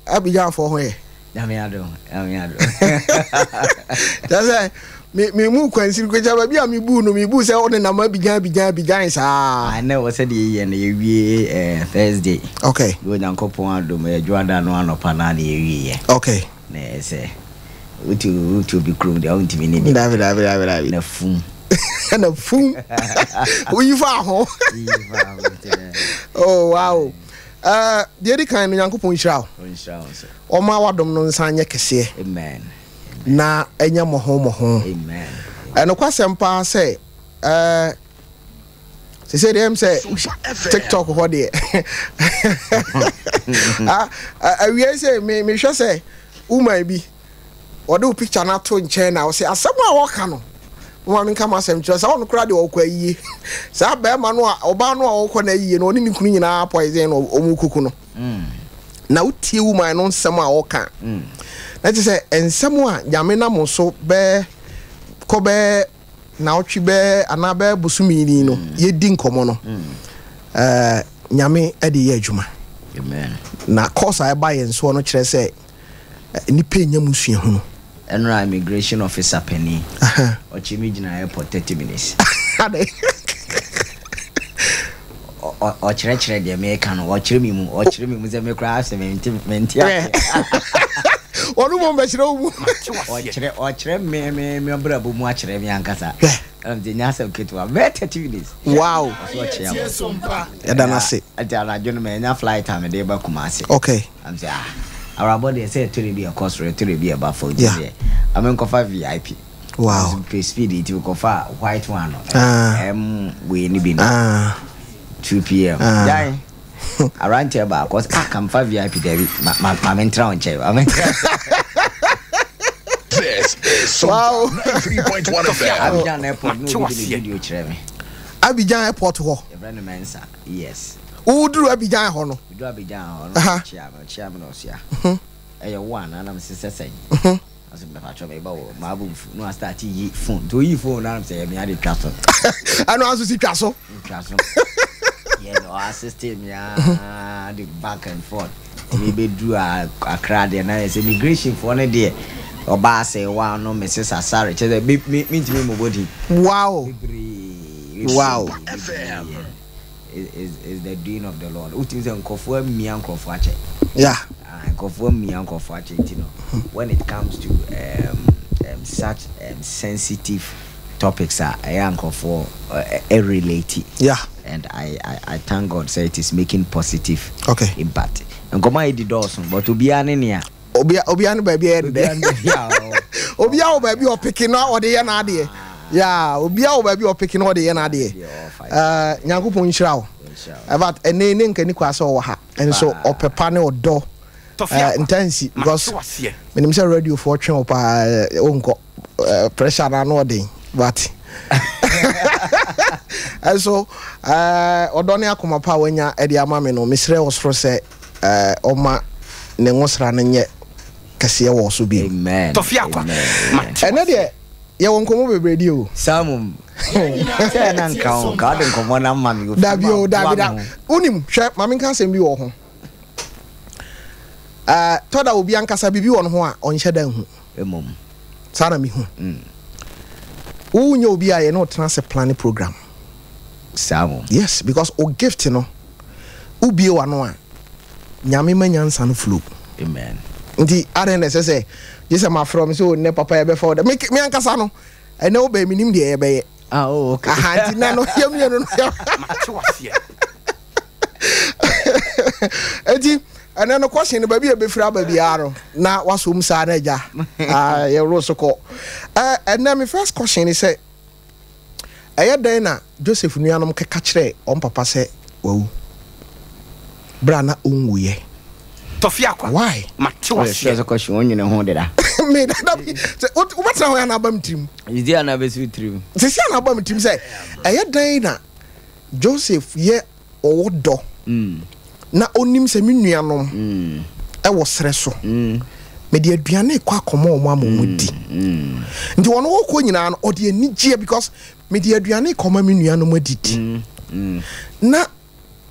Abidjanfoɔ ho yɛ. Nyame adom, Nyame adom. Kyerɛ sɛ me me mu kwansiri kokyɛ baabi a mebu no mebu sɛ wo nenam Abidjan Abidjan Abidjan saa. Ah, na ɛwɔ sɛ deɛ yɛyɛ no yɛwie eh, Thursday. Okay. Bi Onyankopɔn adom ɛdwoada no anɔpa no a na yɛwieɛ. Okay. Na ɛyɛ sɛ wotu wotu obi kurom deɛ wontumi ne ne. Dabi dabi dabi dabi. Na fum. Na fum. Woyi fa ho. Woyi fa ho. Oh wow. Eh, deɛ ɛdi kan no, Nyankopɔn nhyira wo. Ɔnhyira wo nso. Ɔma w'adom no nsan nyɛ kɛseɛ. Amen. Na ɛnyɛ mmɔho mmɔho. Amen. Ɛnokwasɛm paa sɛ, eh, sese deɛ ɛm sɛ TikTok hɔ deɛ. Ah, awiei sɛ me mehwɛ sɛ woman bi wɔde wo picture no ato nkyɛn na wɔsɛ asɛm a wɔka no moma menka m'asɛm kyerɛ sɛ ɔno koraa deɛ ɔkɔ ayie saa bɛrima no a ɔbaa no a ɔkɔ no ayie no ɔne ne kunu nyinaa poison no ɔmu kuku no mm. na wotie woman no nsɛm a ɔka mm. na kyerɛ sɛ nsɛm a nyame nam so bɛɛ kɔ bɛɛ naɔtwe bɛɛ anaa bɛɛ bosome ni no mm. yɛdi nkɔmmɔ no mm. nyame de yɛ adwuma na course a ɛba yɛn soɔ no kyerɛ sɛ nnipa nnya mu suahunu. Ɛnora immigration officer panin ɔkye me gyina airport 30 minutes. Adɛn? Ɔkyerɛkyerɛ deɛ meka no, ɔkyerɛ me mu, ɔkyerɛ me mu sɛ me koraa sɛ mente mente aseɛ. Ɔno mmom bɛkyerɛ wo mu. Ɔkyerɛ ɔkyerɛ me me me abrabɔ mu akyerɛ me ankasa. Ɛna mete nyɛ asɛm ketewa bɛyɛ 30 minutes. Wow. Ɔsɛ ɔkyea mo. Yɛda no ase. Ɛnti anadwo no manya flight a mede ba Kumasi. Okay. Na me sɛ ah abrabɔ deɛ sɛ ɛtɔrɛ bi ɛkɔ soro ɛtɔrɛ bi ɛba fam nti deɛ ma me nkɔfa VIP. Wow. Nso pɛ speed nti me kɔfa white one no. Ah. M wei ni bi no. Ah. 2 pm. Ah. Gyae. Aberanteɛ baako ɔsɛ ah kamfa VIP dabi ma ma ma me ntra wo nkyɛn ma me ntra. This is Sompa Wow. 93.1 FM. Abidjan airport na obi de ne video kyerɛ me. Abidjan airport hɔ. Yɛfrɛ no Mensa. Yes. Woduru Abidjan hɔ no. Meduru Abidjan hɔ no, ɔkyea me, ɔkyea me na ɔse ah, ɛyɛ wo anaa? Na mese sɛ sɛn? Ɔse mepakyɛw meba o, m'abo mfu. Na wastarte yi phone, nti oyii phone no a na mese ɛyɛ me ade twa so. Ɛno ara nso si twa so. Twa so. Yɛ no ɔassiste me aa de back and forth. Nti mebɛduru Accra deɛ na yɛ sɛ immigration foɔ no deɛ ɔbaa sɛ wa no Mrs Asare kyerɛ sɛ me me mentumi mmobɔ din. Wow. Bebree. Wow. Bebree. Is is the doing of the Lord. Wotumi sɛ nkurɔfoɔ amia nkurɔfoɔ akyɛ. Yeah. Ah, nkurɔfoɔ amia nkurɔfoɔ akyɛ nti no, when it comes to um, um, such um, sensitive topics a ɛyɛ a nkurɔfoɔ uh, relate. Yeah. And I, I, I thank God sɛ it is making positive okay. impact. Nkɔmɔ a yɛdi dɔɔso but obiara ne nea. Obia obia ne baabi a ɛyɛ dɛ. Obia wɔ baabi a ɔpeke na ɔde yɛ n'adeɛ. Yeah, obia wɔ baabi a ɔpeke na ɔde yɛ n'adeɛ. Eh, Nyankopɔn nhyira wo. In fact, ɛnɛ ne nka ni kwa sɛ ɔwɔ ha. Nso ɔpɛ pa ne ɔdɔ. Eh, ntansi because menim sɛ radio foɔ twe wo paa wonkɔ pressure na ano ɔden but ɛnso ɔdɔ ne akoma pa a wanya de ama me no mesrɛ wɔ soro sɛ ɔma ne ngosra no nyɛ kɛseɛ wɔ so bio. Amen. Ɛnɛ deɛ yɛwɔ nkɔmmɔ bebree di o. Saa mmom. Sɛ ɛna nka wo nka wode nkɔmmɔ no ama me. Dabi o, dabi da. Wonim, hwɛ, ma menka asɛm bi wɔ ho. Tɔ da obi ankasa biribi wɔ ne ho a ɔnhyɛ da nhu. Mmom. Saa na mehu. Wonyɛ obi a yɛne wo tena ase plan program. Saa mmom. Yes, because o gift no, wobue w'ano a, Nyame ma nyansa no flow. Amen. Nti adɛn na ɛsɛ sɛ gye sɛ mafrɛ wo me sɛ o nnɛ papa yɛbɛfa wo dɛ. Me me ankasa no, ɛnɛ wobɛn menim deɛ yɛbɛyɛ. Ah, oh, okay. Aha, nti nɛ no yɛ mmienu no. Mate waseɛ. Nti ɛnɛ no question no baabi a ɛbɛfiri aba biara no na wasɔ mu saa na agya ah, yɛworo so kɔ. Ɛnɛ me first question ne sɛ Ɛyɛ dɛn na Joseph nuanom kɛka kyerɛɛ wɔn papa sɛ wawu bere a na onwuiɛ? Tɔfi akwa, Why? mate Ɔyɛ waseɛ. sɛ kɔhye wɔn nwene ho deda. Me dada bi sɛ wobɛtena hɔ yɛ na aba me tirim. Sisi a na abɛsi wo tirim. Sisi a na aba me tirim sɛ ɛyɛ dɛn na Joseph yɛ ɔwɔ dɔ na ɔnim sɛ me nuanom wɔ serɛ so. Mede aduane rekɔ akɔma wɔn ama wɔn adi. Nti wɔn wɔkɔ nyinaa no, ɔde anigyeɛ because mede aduane rekɔma me nuanom adidi. Na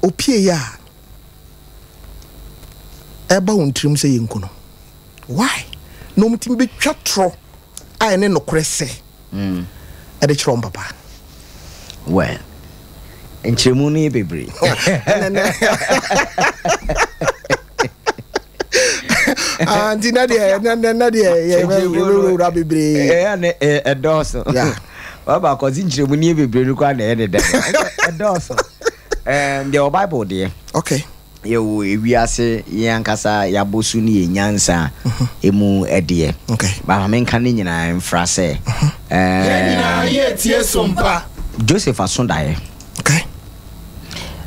opieeɛ a, ɛba wɔn tirim sɛ yɛnku no? Why? Na wɔn tumi bɛtwa torɔ a ɛne nokorɛ sɛ ɛde kyerɛ wɔn papa. Well, nkyerɛmu no yɛ bebree. Ah, nti na deɛ na na na deɛ yɛ yɛbɛwura bebree. Ɛyɛ ne ɛdɔɔso. Waba akɔsi nkyerɛmu no yɛ bebree no koraa na ɛyɛ ne dɛ. Ɛdɔɔso. Ɛɛm deɛ wɔ Bible deɛ. Okay. Yɛwɔ ewiase yɛn ankasa yɛabɔ su ne yɛn nyansa emu deɛ. Okay. But ma menka ne nyinaa mfra sɛ. Yɛn nyinaa yɛretie sompa. Joseph aso daeɛ. Okay.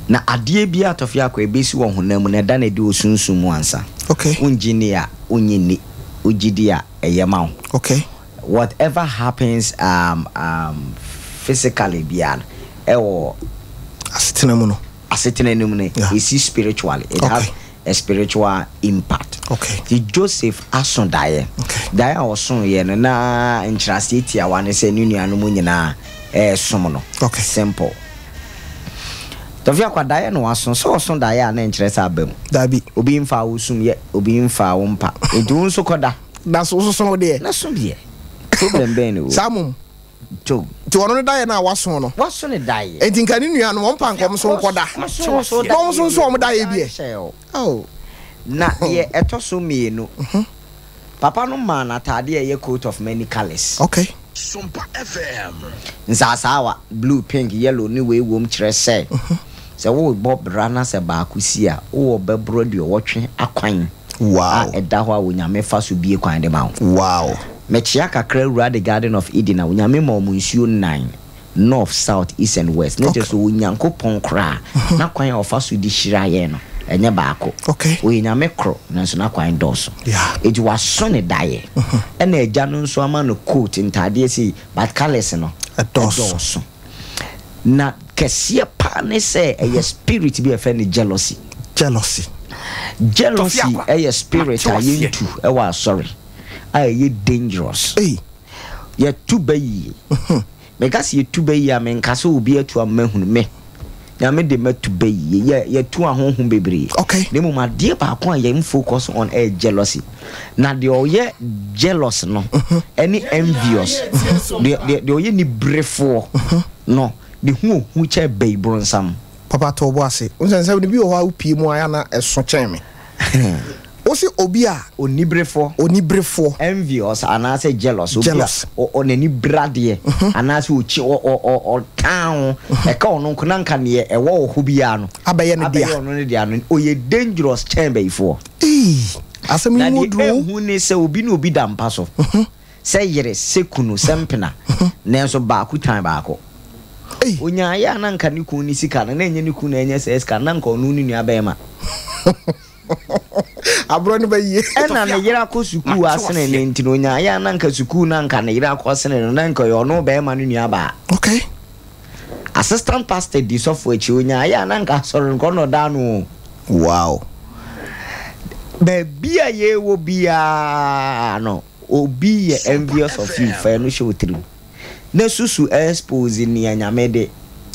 Na adeɛ biara tɔfe akɔ ɛbɛsi wɔ honam mu na ɛda no adi wɔ sunsum mu ansa. Okay. Wongye nni a, wonnye nni. Wogye di a, ɛyɛ ma wo. Okay. Whatever happens um, um, physically biara no, ɛwɔ. Asetena mu no. Asetena no mu no, Yeah. ɛsi spiritually. It Okay. has a spiritual impact. Okay. Nti Joseph aso daeɛ. Okay. Daeɛ a ɔsoeɛ no, na nkyerɛaseɛ tiawa ne sɛ ne nuanom nyinaa ɛresom no. Okay. Simple. Tɔfi akwa daeɛ na waso. Sɛ ɔso daeɛ a na ɛnkyerɛ sɛ aba mu. Dabi. Obi mfaa wo sum yɛ, obi mfaa wo mpa. Nti wo nso kɔda. Na so wososo wo deɛ? Na so deɛ. Problem bɛn na ɛwɔ mu? Saa mom. Job. Nti ɔno ne daeɛ no a waso no. Waso ne daeɛ. Nti nka ne nuanom wɔn mpa nka wɔn nso nkɔda. Na wɔn nso nso wɔn daeɛ bi ɛ. Oh. Na deɛ ɛtɔ so mmienu. Papa no maa no ataadeɛ a ɛyɛ coat of many colours. Okay. Sompa FM. Nsaasaawa, blue, pink, yellow ne wei wom kyerɛ sɛ, sɛ worebɔ bra na sɛ baako si a, wowɔ bɛboro aduɔwɔtwe akwan Wow. a ɛda hɔ a Onyame fa so bue kwan de ma wo. Wow. Mekyea kakra wura the garden of Eden a Onyame ma wɔn nsuo nnan, North, South, East and West. Na kyerɛ sɛ Onyankopɔn koraa, n'akwan a ɔfa so de hyira yɛn no, ɛnyɛ baako. Okay. Ɔyɛ Nyame koro, nanso n'akwan dɔɔso. Yeah. Enti waso ne daeɛ. Ɛna agya no nso ama no coat, ntaadeɛ sei, but colours no, Ɛdɔɔso. ɛdɔɔso. Na kɛseɛ paa ne sɛ ɛyɛ spirit bi a yɛfrɛ no jealousy. Jealousy. Jealousy Tɔfi akwa. ɛyɛ spirit a Mate waseɛ. yɛntu ɛwɔ asɔre a ɛyɛ dangerous. Ei. Yɛtu ba yie. Meka sɛ yɛtu bɛ yie a, menka sɛ obi atu ama mahunu me. Nyame de matu bɛ yie. Yɛ, yɛtu ahonhom bebree. Okay. Na mmom adeɛ baako a yɛn focus on ɛyɛ jealousy. Na deɛ ɔyɛ jealous no, ɛne envious, deɛ, deɛ, deɛ ɔyɛ niberefoɔ no, ne ho ohu kyɛ bɛyi bronsam. Papa to wo bo ase. Wohu sɛ nsɛm no bi wɔ hɔ a wopie mu a ɛyɛ a na ɛso kyɛn me. Wose obi a. Oniberefoɔ. Oniberefoɔ. Envious anaasɛ jealous. Jealous. Obi a n'ani bere adeɛ anaasɛ ɔkyi ɔ ɔ ɔ ɔtan ho. Ɛka ɔno nko na nka neɛ ɛwɔ wɔ hɔ biara no. Abɛyɛ ne dea. Abɛyɛ ɔno ne dea no. Ɔyɛ dangerous kyɛn bayifoɔ. Eii asɛm yi mu Na duru deɛ o. ɛhu ne sɛ obi ne obi da mpa so. Sɛ yere, sɛ kunu, sɛ mpena, nanso baako tan baako. Onyaeɛ a na anka ne kunu ne sika no, na ɛnyɛ ne kunu na anya saa sika no, na anka ɔno ne nua bɛrima. Aborɔ no bɛyie. Ɛna ne yere akɔ sukuu asene no nti no, onyaeɛ a na anka sukuu no anka ne yere akɔ sene no, na anka ɔyɛ ɔno bɛrima no nua baa. Okay. Assistant pastor di sɔfo akyi, onyaeɛ a na anka asɔre no kɔ na ɔda ano o. Wow. Baabi a yɛwɔ biara no, Obi yɛ envious of you fa ɛno hyɛ wo tirim na susu expose nea Nyame de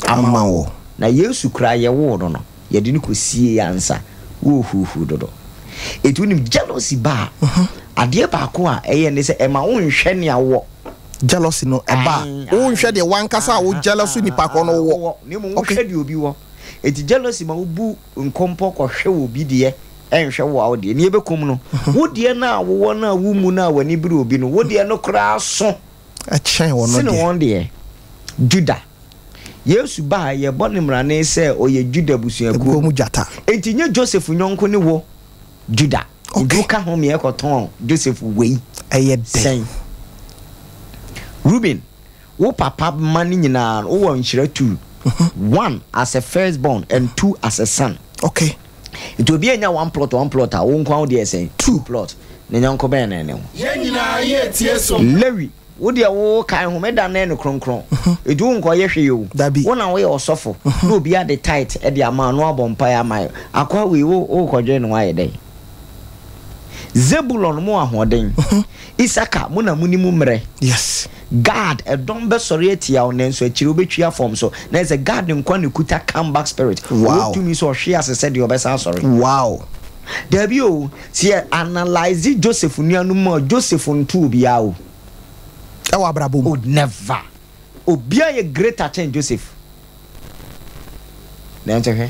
ama wo. Na Yesu koraa yɛwoo no no yɛde no kɔ siee ansa wo huuhuu dodo. Enti wonim jealousy ba a adeɛ baako a ɛyɛ ne sɛ ɛma wo nhwɛ nea wowɔ. Jealousy no ɛba a wo nhwɛ deɛ wankasa a wo jealous nipa korɔ no wowɔ. Na mmom wohwɛ deɛ obi wɔ. Enti jealousy ma wo bu nkɔmpɔ kɔhwɛ obi deɛ. Ɛnhwɛ wo a wo deɛ, nea ɛbɛkum no, wo deɛ no a wowɔ no a wommu no a w'ani bere obi no, wo deɛ no koraa so Kyɛn wɔn sene deɛ. wɔn deɛ. Juda. Yesu ba a, yɛbɔ no mmrane sɛ ɔyɛ Juda abusuakuo Abusuakuo mu gyata. Enti nyɛ Joseph yɔnko ne wo, Juda. Enti Okay. woka ho meɛ kɔtɔn Joseph wei Ɛyɛ dɛn? sɛn? Reuben. Wo papa mma no nyinaa no, wowɔ nhyira two. One as a first born and two as a son. Okay. Nti obi anya one plot one plot a, wo nko ara wo deɛ sɛn? Two plot. Ne yɔnko bɛn na ɛne wo? Yɛn nyinaa yɛ tie so. Lewi, wo deɛ wo kae homeda no ne kronkron. Enti wo nkɔ yɛ hwee o. Dabi. Wo na woyɛ ɔsɔfo na obi ade tithe de ama wo na wabɔ mpaeɛ ama wo. Akoa wei wo wokɔdwene ne ho ayɛ dɛn? Zebulon mo ahoɔden. Isakar mo na moni mo mmerɛ. Yes. Gad, ɛdɔm bɛsɔre atia wo, nanso akyire wobɛtwi afɔm so. Na ɛsɛ Gad nkoa na ɛkuta comeback spirit. Wow. Ɔwɔ tumi sɛ ɔhwe ase sɛ deɛ ɔbɛsan asɔre. Wow. Dabi o, sɛ yɛ analyse Joseph nuanom mu a, Joseph nto obiara o. Ɛwɔ abrabɔ mu. Oh never. Obiara yɛ greater kyɛn Joseph. Nanso hwɛ,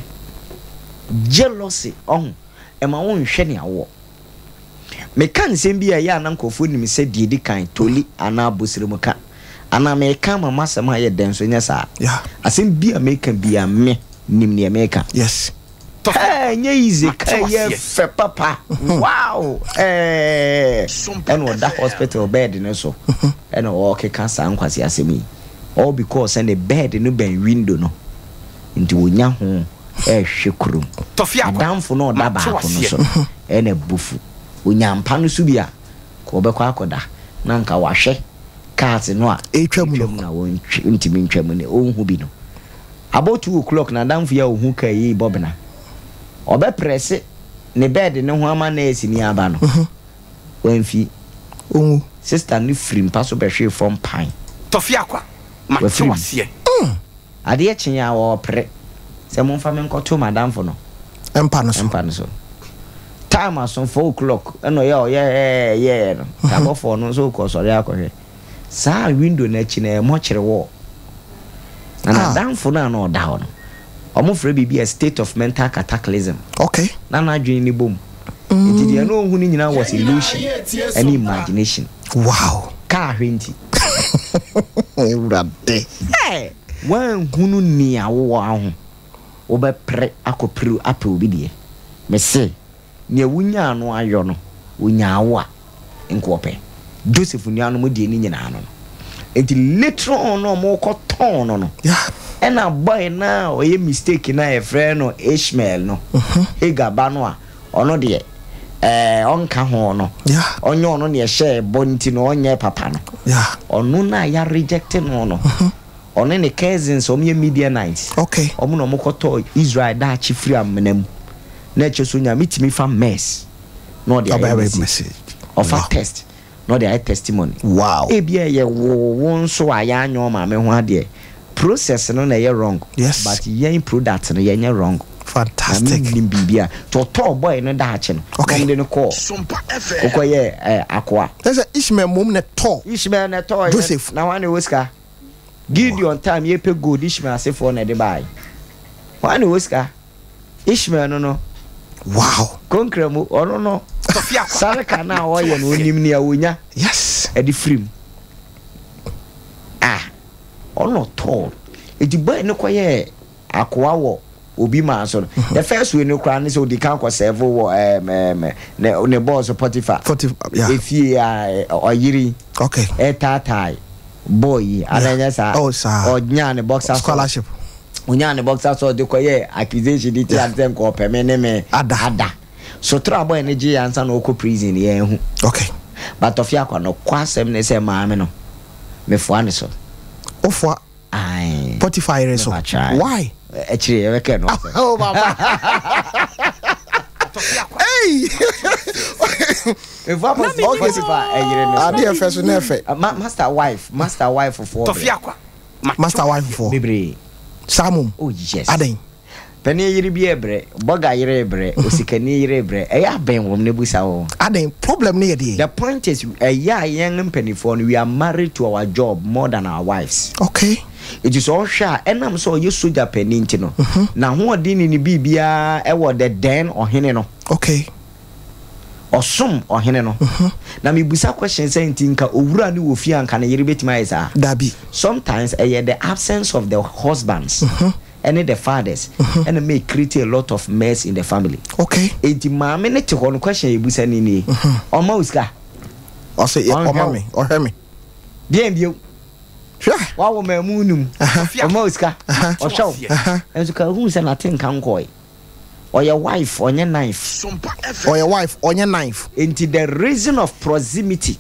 jealousy, ɔho, ɛma wonhwɛ nea wowɔ. Meka nsɛm bi a ɛyɛ a na nkurɔfoɔ nim sɛ deɛ ɛdi kan, toli anaa bosremka, anaa meka ama m'asɛm ayɛ dɛ nso nyɛ saa. Asɛm bi a meka biara me nim deɛ meka. Yes. Ɛɛ ɛnyɛ easy ka ɛyɛ fɛ papa wow ɛɛ ɛna ɔda hospital bed no so ɛna ɔrekeka saa nkwasi asɛm yi all because sɛ ne bed no bɛn window no nti onya ho ɛrehwɛ kurom adamfo no ɔda baako no so no ɛna bufu onya mpa no so bi a ka ɔbɛkɔ akɔda na nka wahwɛ cars no a ɛtwam no na wɔntumi ntwam no ɔnhu bi no. About 2:00 n'adamfo yi a ohu kaa yi rebɔ bena. Ɔbɛprɛse ne bɛɛde no ho ama nɛɛseni aba no, wamfi. Onwu. Sista no firi mpa so bɛhwee fam pan. Tɔfe Akwa, mate Wafiri mu. waseɛ. Adeɛ kyee a ɔrepere sɛ momfa me nkɔto m'adamfo no Mpa no so. mpa no so. Time aso, 4:00 ɛna ɔyɛ a ɔyɛ ɛɛ yɛɛ no, kabɔfoɔ no nso rekɔsɔre akɔhwɛ. Saa window no akyi no ɛyɛ mɔkyere wall. Na ah. n'adamfo no a na ɔda hɔ no, wɔfrɛ biribi a state of mental cataclysm. Okay. Na n'adwene no bom. Mm. Nti deɛ na ɔhu no nyinaa was illusion ɛne imagination. Wow. Kaa hwɛ nti. Awurade. Hey, wanhunu nea wowɔ ho. Wobɛpere akɔpere apɛ obi deɛ. Mese. Nea wonyaa no ayɔ no, onyaa wo a, nka ɔpɛ. Joseph nuanom deɛ ne nyinaa no no. Nti later on no ɔmo kɔ tɔn no no, ɛna boy no a ɔyɛ mistake no a yɛfrɛ no Ishmael no, Hagar ba no a, ɔno deɛ ɛɛ ɔnka ho no, ɔnyɛ ɔno na ɛhyɛɛ bɔ nti no ɔnyɛ papa no, ɔno no a ya reject no no, Ɔne ne cousins a wɔyɛ Midianites, wɔn na wɔkɔtɔɔ Israel daakye firi amena mu. Na ɛkyerɛ sɛ Onyame tumi fa mess na ɔde ayɛ message. Ɔfa test na ɔde ayɛ testimony. Wow. Ebia ɛyɛ wo wo nso a yɛanyɛ ɔmaame ho adeɛ. Process no na ɛyɛ wrong. Yes. But yɛn product no yɛnyɛ wrong. Fantastic. Nyame nim biribi a. Nti ɔtɔɔ boy no daakye no. Okay. Na wɔde no kɔɔ. Sompa FM. Kɔkɔyɛɛ eh, akoa. Ɛsɛ Ishmael mmom na ɛtɔɔ. Ishmael na ɛtɔɔ. Joseph. Na hwan na ɛwɔ sika? Gideon time yɛpɛ gold Ishmael asefoɔ na ɛde baeɛ. Hwan na ɛwɔ sika? Ishmael no no. Wow. Konkra mu ɔno no. Sarika no a ɔyɛ no onim nea onya. Yes. Ɛde firi mu. Ah, ɔno tɔɔ. Eti boy no kɔyɛɛ akoa wɔ obi maa so no the first way no koraa ne sɛ odi kan kɔ sɛɛfo wɔ ɛɛm ɛɛm ne ne bɔɔso Potiphar Potiphar yeah. efie a ɔyere okay ɛtaatae boy yi ana ɛnyɛ saa oh saa ɔnyaa ne boxer scholarship ɔnyaa ne boxer shorts de kɔyɛ accusation de tia sɛ nka ɔpɛ me ne me ada ada sotoro a boy no gye ansa na ɔkɔ prison yɛn ho okay but ɔfi akwa no kɔ asɛm ne sɛ maame no mefoa ne so wofoa Ae. Potiphar yere so. Why? Akyire yɛbɛka ɛno asɛm. Oh papa. Hey. Efa Potiphar ɛyere no so. Ade ɛfɛ so na ɛfɛ. Master wife, master wife foɔ. Master wife foɔ. Bebree. Saa mom. Oh yes. Adan. Panin yere bi rebrɛ, bɔga yere rebrɛ, osikani yere rebrɛ, ɛyɛ a bɛn wɔn na bisa wɔn. Adɛn, problem no yɛ deɛn? The point is, ɛyɛ a yɛn mpaninfoɔ no, we are married to our job more than our wives. Okay. Nti sɛ ɔhwɛ a, ɛnam sɛ ɔyɛ sogya panin nti no, n'ahoɔden ne ne biribiara ɛwɔ the then ɔhene no. Okay. Ɔsom ɔhene no. Na mebisa question sɛ nti nka owura no wɔ fie a nka ne yere bɛtumi ayɛ saa? Dabi. Sometimes ɛyɛ the absence of the husbands. Ɛne the fathers ɛna ma create a lot of mess in the family. Okay. Enti maame ne te hɔ no question a yɛbusa ne nie. Ɔma wo sika? Ɔsɛ ɔma me, ɔhwɛ me. Deɛn bio? Hwɛ. Wawo ma mu num. Ɔma wo sika? Ɔhwɛ wo. Nso ka hu sɛ nate nka nkɔe. Ɔyɛ wife, ɔnyɛ knife. Ɔyɛ wife, ɔnyɛ knife. Enti the reason of proximity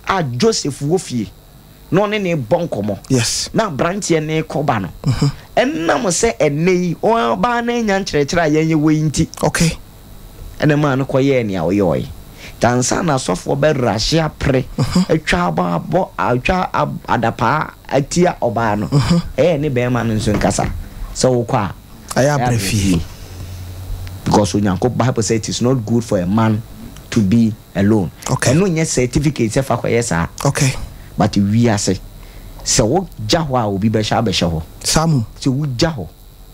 a Joseph wɔ fie. na ɔne no rebɔ nkɔmmɔ. Yes. Na aberanteɛ no rekɔba no, ɛnam sɛ ɛnnɛ yi ɔbaa no anya nkyerɛkyerɛ a yɛn yɛwɔ yi nti. Okay. Ɛna ɛmaa no kɔyɛɛ nea ɔyɔɔe. Nti ansa na asɔfoɔ bɛrahye apere, atwa abɔ abɔ, atwa adapaa atia ɔbaa no, ɛyɛ ne bɛrima no nso nkasa sɛ wokɔ a. Ɛyɛ abrɛ fie. Because Onyankopɔn Bible sɛ it is not good for a man to be alone. Okay. Ɛno nyɛ certificate sɛ fa kɔyɛ saa. Okay. But wiase sɛ wogya hɔ a obi bɛhyɛ abɛhyɛ hɔ. Saa mu. Sɛ wogya hɔ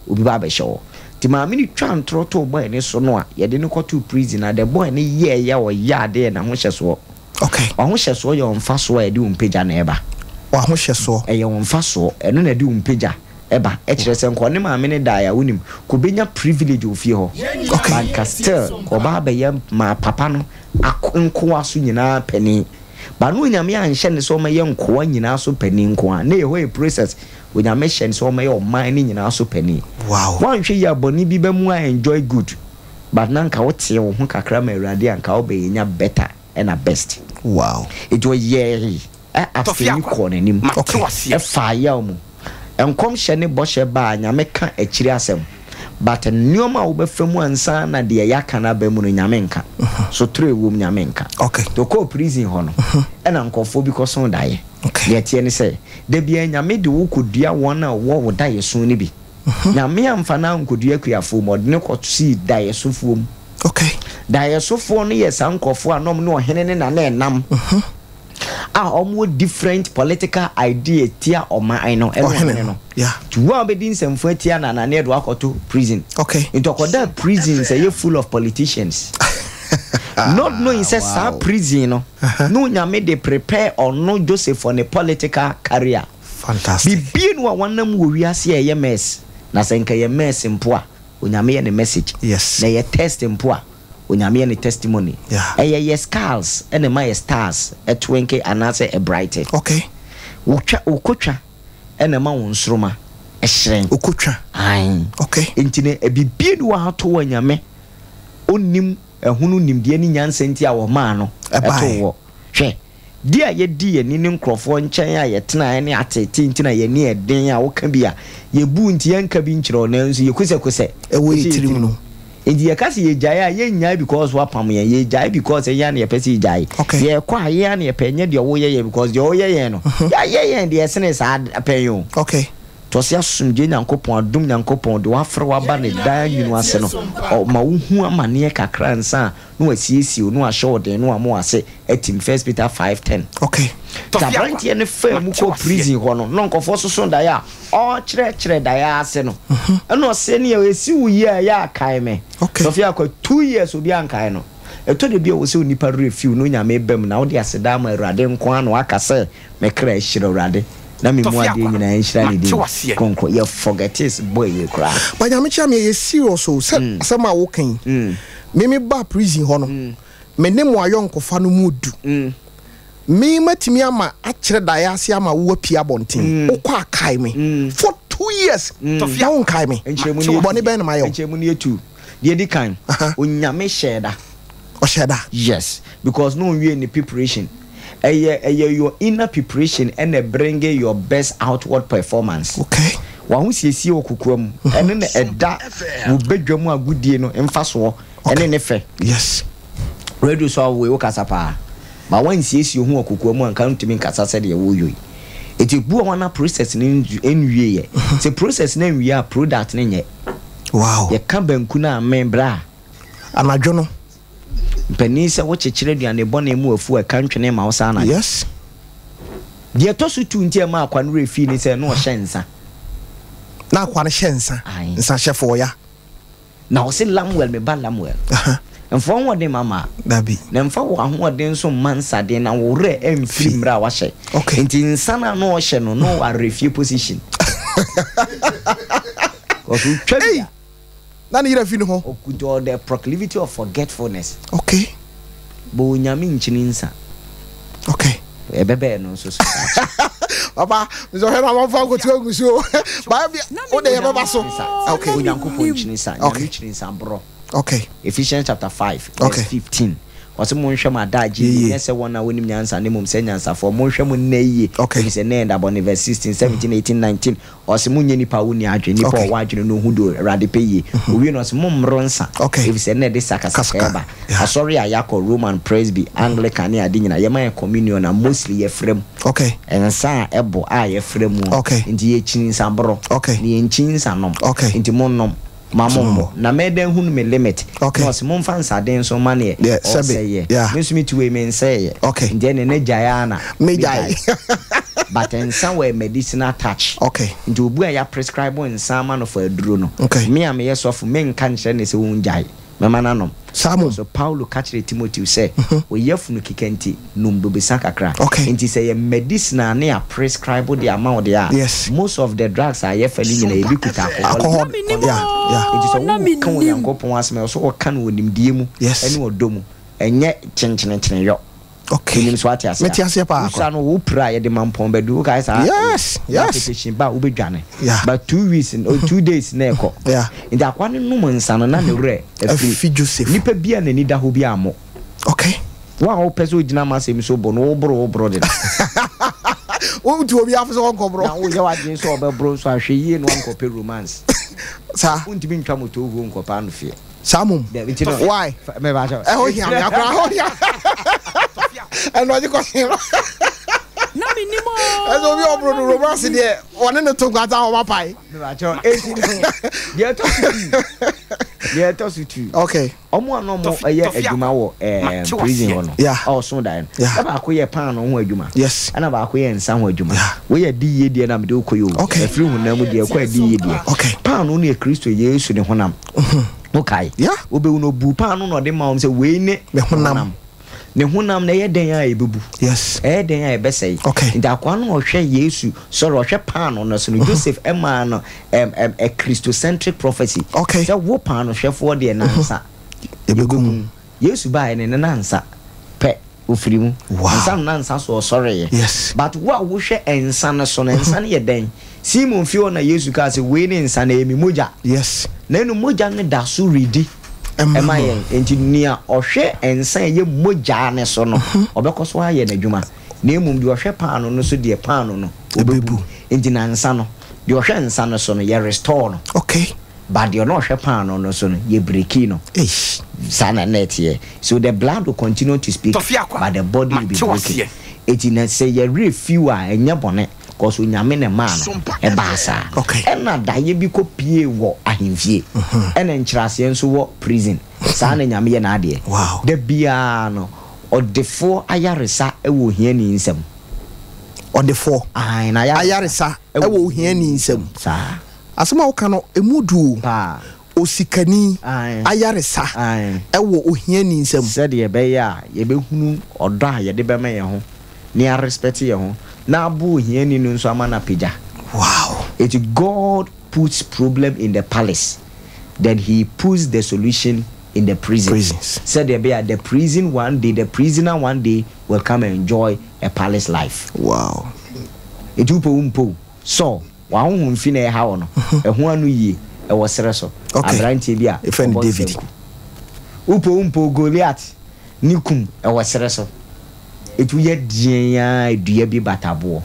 obi ba abɛhyɛ hɔ. Nti maame no twa ntorɔ too boy no so no a yɛde no kɔtoo prison na the boy no yɛɛyɛ ɔyɛ adeɛ n'ahohyɛsoɔ. Okay. W'ahohyɛsoɔ yɛ ɔmfasoɔ a ɛde wo mpagya na ɛba. W'ahohyɛsoɔ. Ɛyɛ wo mfasoɔ, ɛno na ɛde wo mpagya ɛba. Ɛkyerɛ sɛ nka ɔne maame no daeɛ a wonim, nka ɔbɛnya privilege wɔ fie hɔ. Okay. But nka still nka ɔba abɛyɛ maa papa no ak nkoa so nyinaa panin. But na Onyame anhyɛ no sɛ ɔmmɛyɛ nkoa nyinaa so panin nko ara. Na ɛhɔ yɛ process. Onyame hyɛ no sɛ ɔmmɛyɛ ɔman no nyinaa so panin. Wow. Woanhwɛ yie a bɔne bi bɛmu a enjoy good. But na nka wotee wo ho kakra ma Awurade a nka wobɛnya better ɛna best. Wow. Nti ɔyɛɛe ɛ afei kɔɔ n'anim. Okay. Ɛfaa yaw mu. Nkɔmhyɛ ne bɔhyɛ ba a Nyame ka akyiri asɛm. But nnoɔma a wobɛfa mu ansa na deɛ yɛaka no aba mu no Nyame nka. Sotoro a ɛwom Nyame nka. Okay. Nti ɔkɔɔ prison hɔ no ɛna nkorɔfoɔ bi kɔsoo daeɛ. Okay. Deɛ ɛteɛ ne sɛ, da biara Nyame de wo kɔdua wɔn a wɔwɔ wo daeɛso no bi. Nyame amfa no ankodua akuafoɔ mu, ɔde no kɔsii daeɛsofoɔ mu. Okay. Daeɛsofoɔ no yɛ saa nkurɔfoɔ a na wɔn ne ɔhene ne nana ɛnam a wɔn wɔ different political idea tia ɔman no ɛne ɔhene no. Yeah. Nti wo a wobɛdi nsɛmfo atia nana ne ɛde wakɔto prison. Okay. Nti ɔkɔdaa prison sɛ ɛyɛ full of politicians. Not knowing sɛ saa prison no na Onyame de prepare ɔno Joseph for ne political career. Fantastic. Bibie ni hɔ a wanam wɔ wiase a ɛyɛ mess, na sɛ nka ɛyɛ mess mpo a, Onyame yɛ ne message. Yes. Na ɛyɛ test mpo a, Onyame yɛ ne testimony. Yeah. Ɛyɛ yɛ scars ɛna ɛma yɛ stars ɛtwinke anaasɛ ɛbrighte. Okay. Wotwa, wokotwa ɛna ɛma wo nsoroma ɛhyerɛn. Wokotwa. Ae. Okay. Nti no, bibie ni hɔ a ato wɔ Nyame ɔnnim ɛhono nimdeɛ ne nyansa nti a ɔmaa no ɛtoo wɔ. Hwɛ. Di a yɛdi yɛn ani ne nkurɔfoɔ nkyɛn a yɛtenaeɛ ne ateetee nti na yɛn ani yɛ den a woka bi a, yɛbu nti yɛnka bi nkyerɛ wo nanso yɛkosɛkosɛ Ɛwɔ ɛhyɛ yɛn yɛn tirim tirim. no. Nti yɛka sɛ yɛgyae a, yɛnnyae because woapam yɛn, yɛgyae because yɛn ara na yɛpɛ sɛ yɛgyae. Okay. Yɛrekɔ a, yɛn ara na yɛpɛ, ɛnyɛ deɛ woyɛ yɛn because deɛ woyɛ yɛn no, yɛayɛ yɛn deɛ ɛsene saa pɛn o. Okay. Nti ɔse asomdwoeɛ Nyankopɔn, adom Nyankopɔn, deɛ wafrɛ wo aba ne daa nwunu ase no, ɔma wohu amaneɛ kakra ansa na wasiesie wo, na wahyɛ wo den, na wama w'ase atim, First Peter 5:10. Okay. Nti aberanteɛ no faa mu kɔɔ prison hɔ no, na nkurɔfoɔ soso daeɛ a ɔrekyerɛkyerɛ daeɛ ase no, ɛna ɔse neɛ ɛsi wo yie a ɛyɛ a kae me. Okay. Sɔfia akɔ 2 years obi ankae no. Ɛtɔ da bi a ɛwɔ sɛ onipa werɛ fi wo na Onyame ba mu na wode aseda ama Awurade nko ara na waka sɛ me kra hyira Awurade na me mu adeɛ nyinaa nhyira ne din kronkron. Yɛ forget boy wei koraa. But Nyame kyerɛ me ɛyɛ serious o sɛ asɛm a woka yi me me ba prison hɔ no me ne mo ayɔnkofa no mu du me matumi ama akyerɛ daeɛ ase ama wo apue abɔnten wokɔ a kae me for 2 years na wo nkae me bɔne bɛn na mayɛ wo. Nkyerɛmu no yɛ tu. Deɛ ɛdi kan, Onyame hyɛɛ da. Ɔhyɛɛ da? Yes, because na ɔnwiee ne preparation. Ɛyɛ ɛyɛ your inner preparation ɛna ɛbringe your best outward performance. Okay. W'ahosiesie wɔ kokoa mu, ɛno na ɛda wo badwa mu agodie no mfasoɔ ɛne ne fɛ. Yes. Radio so a wowɔ yi wokasa paa, but woansiesie wo ho wɔ kokoa mu a nka wontumi nkasa sɛdeɛ woyɔ yi. Nti ebi wɔ hɔ a na process no nwieɛ. Sɛ process no anwie a product no nyɛ. Wow. Yɛka banku no a me bra. Anadwo no. Mpanin sɛ wo kyekyere aduane bɔne mu afu a ɛka ntwene ma wo saa anadwo. Yes. Deɛ ɛtɔ so tu nti a ɛma akwa no werɛ fii ne sɛ na ɔhyɛ nsa. Na akwa no hyɛ nsa. Ae. Nsa hyɛfoɔ ya. Na ɔse Lamuel me ba Lamuel. Mfa w'ahoɔden mma mmaa. Dabi. Na mfa w'ahoɔden nso mma nsaden na wo werɛ amfiri mmerɛ a wahyɛ. Okay. Nti nsa no a na ɔhyɛ no na ɔwɔ awerɛfie position. Cause wotwa bi a. Na ne yerɛ fi ne ho. Ɔkuta the proclivity of forgetfulness. Okay. But Onyame nkyini nsa. Okay. Ɛbɛbɛɛ no nso so daakye. Papa, mesɛ ɔhwɛ na wɔmfa nkoto agu so o. Baa bi wo de yɛbɛba so. Okay. Onyankopɔn nkyini nsa. Nyame kyini nsa borɔ. Okay. Ephesians chapter 5 verse 15. Ɔse monhwɛ mo adagye yie, nyɛ sɛ wɔn a wɔnim nyansa na mmom sɛ nyansafoɔ. Monhwɛ mo nna yie, efisɛ nna yɛ nna bɔne. Verse 16, 17, 18, 19. Ɔse monyɛ nipa a ɔnni adwene, nipa a ɔwɔ adwene no ɔhu deɛ Awurade pɛ yie. Ɔwie no ɔse mommoro nsa, efisɛ na ɛde sakasaka ɛba. Asɔre a yɛakɔ, Roman, Presby, Anglican ne ade nyinaa, yɛma yɛn communion a mostly yɛfra mu. Nsa a ɛbɔ a yɛfra mu. Nti yɛkyini nsa borɔ, na yɛnkyi nsa nom. Nti monnom. Ma mo mmɔ. Na mɛdan hunu me limit. Okay. Na ɔse momfa nsaden nso mma neɛ Yeah, sɛbe. ɔsɛeɛ. Yeah. Me nso mete wei mensɛeɛ. Okay. Nti ɛneɛ na gyae ara na Megyae. But nsa wɔ a medicinal touch. Okay. Nti obi a yɛaprescribe nsa ama no for aduro no, Okay. me a meyɛ sɔfo menka nkyerɛ no sɛ ɔngyae. Mɛma no anom. Saa mmom. So Paulo ka kyerɛɛ Timoteo sɛ, Wo yafunu keka nti, nom bobesa kakra. Okay. Nti sɛ ɛyɛ medicine a ne yɛaprescribe de ama wo deɛ a, Yes. most of the drugs a yɛfa no nyinaa ebi kuta alcohol. Alcohol. Na mennim Yeah, yeah. Nti sɛ oo, na woka mennim. Onyankopɔn asɛm a, ɛwɔ sɛ wɔka no wɔ nimdeɛ mu Yes. ne ɔdɔ mu, ɛnyɛ kyenkyenenkyeneyɔ. Okay. Menim so ate aseɛ. Mete aseɛ paa. Wosa no wo pira yɛde ma mpɔn bɛdu wokae saa. Yes, yes. Application ba wobɛdwane. Yeah. But 2 weeks or 2 days na ɛkɔ. Yeah. Nti akoa no nom nsa no na ne werɛ afiri. Afi Joseph. Nipa bi a n'ani da hɔ bi ammɔ. Okay. Wo a wopɛ sɛ ogyina m'asɛm so bo no woboro woboro de no. Wotu obi afo sɛ ɔnkɔborɔ. Na woyɛ w'adwene sɛ ɔbɛboro nso ahwɛ yie na wankɔpɛ romance. Saa. Wontumi ntwa motohuo nkɔpɛ anofeɛ. Saa mom. Dabi nti no. Why? Meba kyɛw. Ɛho hia me akora ɛho hia. Ɛno ɔgye kɔsen no. Na mennim oo. Ɛsɛ obi ɔboro no romance deɛ wɔne ne to nkwata a wɔma pae. Meba kyɛw. Enti no deɛ ɛtɔ so tu. Deɛ ɛtɔ so tu. Okay. Ɔmo a na ɔmo yɛ adwuma wɔ ɛɛm prison hɔ no. Yeah. A ɔso daeɛ no. Yeah. Na baako yɛ paano ho adwuma. Yes. Ɛna baako yɛ nsa ho adwuma. Yeah. Wei yɛ adi yie deɛ na mede wokɔ yi o. Okay. Ɛfiri honam mu deɛ ɛkɔ adi yie deɛ. Okay. Paano no yɛ Kristo Yesu ne honam. Wokae? Yeah. Wobɛhu no, ɔbuu paano na ɔde maa wɔn sɛ wei ne Me honam. Ne honam no ɛyɛ dɛn a ɛbɛbu? Yes. Ɛyɛ dɛn a ɛbɛsɛe? Okay. Nti akoa no ɔhwɛ Yesu, sorry, ɔhwɛ paano no so no, Joseph ɛmaa no um, um, a Christocentric prophecy. Okay. Sɛ wo paano hwɛfoɔ deɛ nansa Yɛbɛkum. Yesu baeɛ no ne nansa pɛ ofiri mu. Wow. Ansa na nansa so ɔsɔreeɛ. Yes. But wo a wohwɛ nsa no so no, nsa no yɛ dɛn? Simon fie hɔ na Yesu kaa sɛ, Wei ne nsa no, ɛyɛ me mogya. Yes. Na ɛno mogya no da so redi Ɛma ɛma mo. yɛn. Enti nea ɔhwɛ nsa a ɛyɛ mogya no so no, ɔbɛkɔ so ayɛ n'adwuma. Na mmom deɛ ɔhwɛ paano no so deɛ, paano no, ɔbɛbu. Ɛbɛbu. Enti na nsa no, deɛ ɔhwɛ nsa no so no, yɛ restore no. Okay. But deɛ ɔno ɔhwɛ paano no so no, yɛ breaki no. Eish. Saa na na ɛteɛ. So the blood will continue to speak, Tɔfi akwa, but the body will be mate broken. waseɛ. Enti na sɛ yɛ werɛ fi wo a, ɛnyɛ bɔne. Cause Onyame na ɛmaa no ɛbaa saa. Okay. Ɛna daeɛ bi kɔ pie wɔ ahemfie. Ɛna nkyerɛaseɛ nso wɔ prison. Saa na Nyame yɛ n'adeɛ. Wow. Da biara no, ɔdefoɔ ayaresa wɔ ohiani nsam. Ɔdefoɔ Ae, n'ayaresa ayaresa wɔ ohiani nsam. Saa. Asɛm a woka no, ɛmu du o. Paa. Osikani Ae. ayaresa Ae. wɔ ohiani nsam. Sɛdeɛ ɛbɛyɛ a yɛbɛhunu ɔdɔ a yɛde bɛma yɛn ho na yɛarespɛte yɛn ho na aboa ohiani no nso ama no apagya. Wow. Enti God puts problem in the palace then he puts the solution in the prison. Prisons. Sɛdeɛ ɛbɛyɛ a the prison one day, the prisoner one day will come and enjoy a palace life. Wow. Enti wopɛ wo mpɛ o, Saul, w'ahonhom fi na ɛha wo no, ɛho ano yie, ɛwɔ serɛ so. Okay. Aberanteɛ bi a Yɛfrɛ no ɔbɔ David. nsanku. Wopɛ wo mpɛ o, Goliath ne kum, ɛwɔ serɛ so. Enti woyɛ deɛn ara dua bi bata boɔ.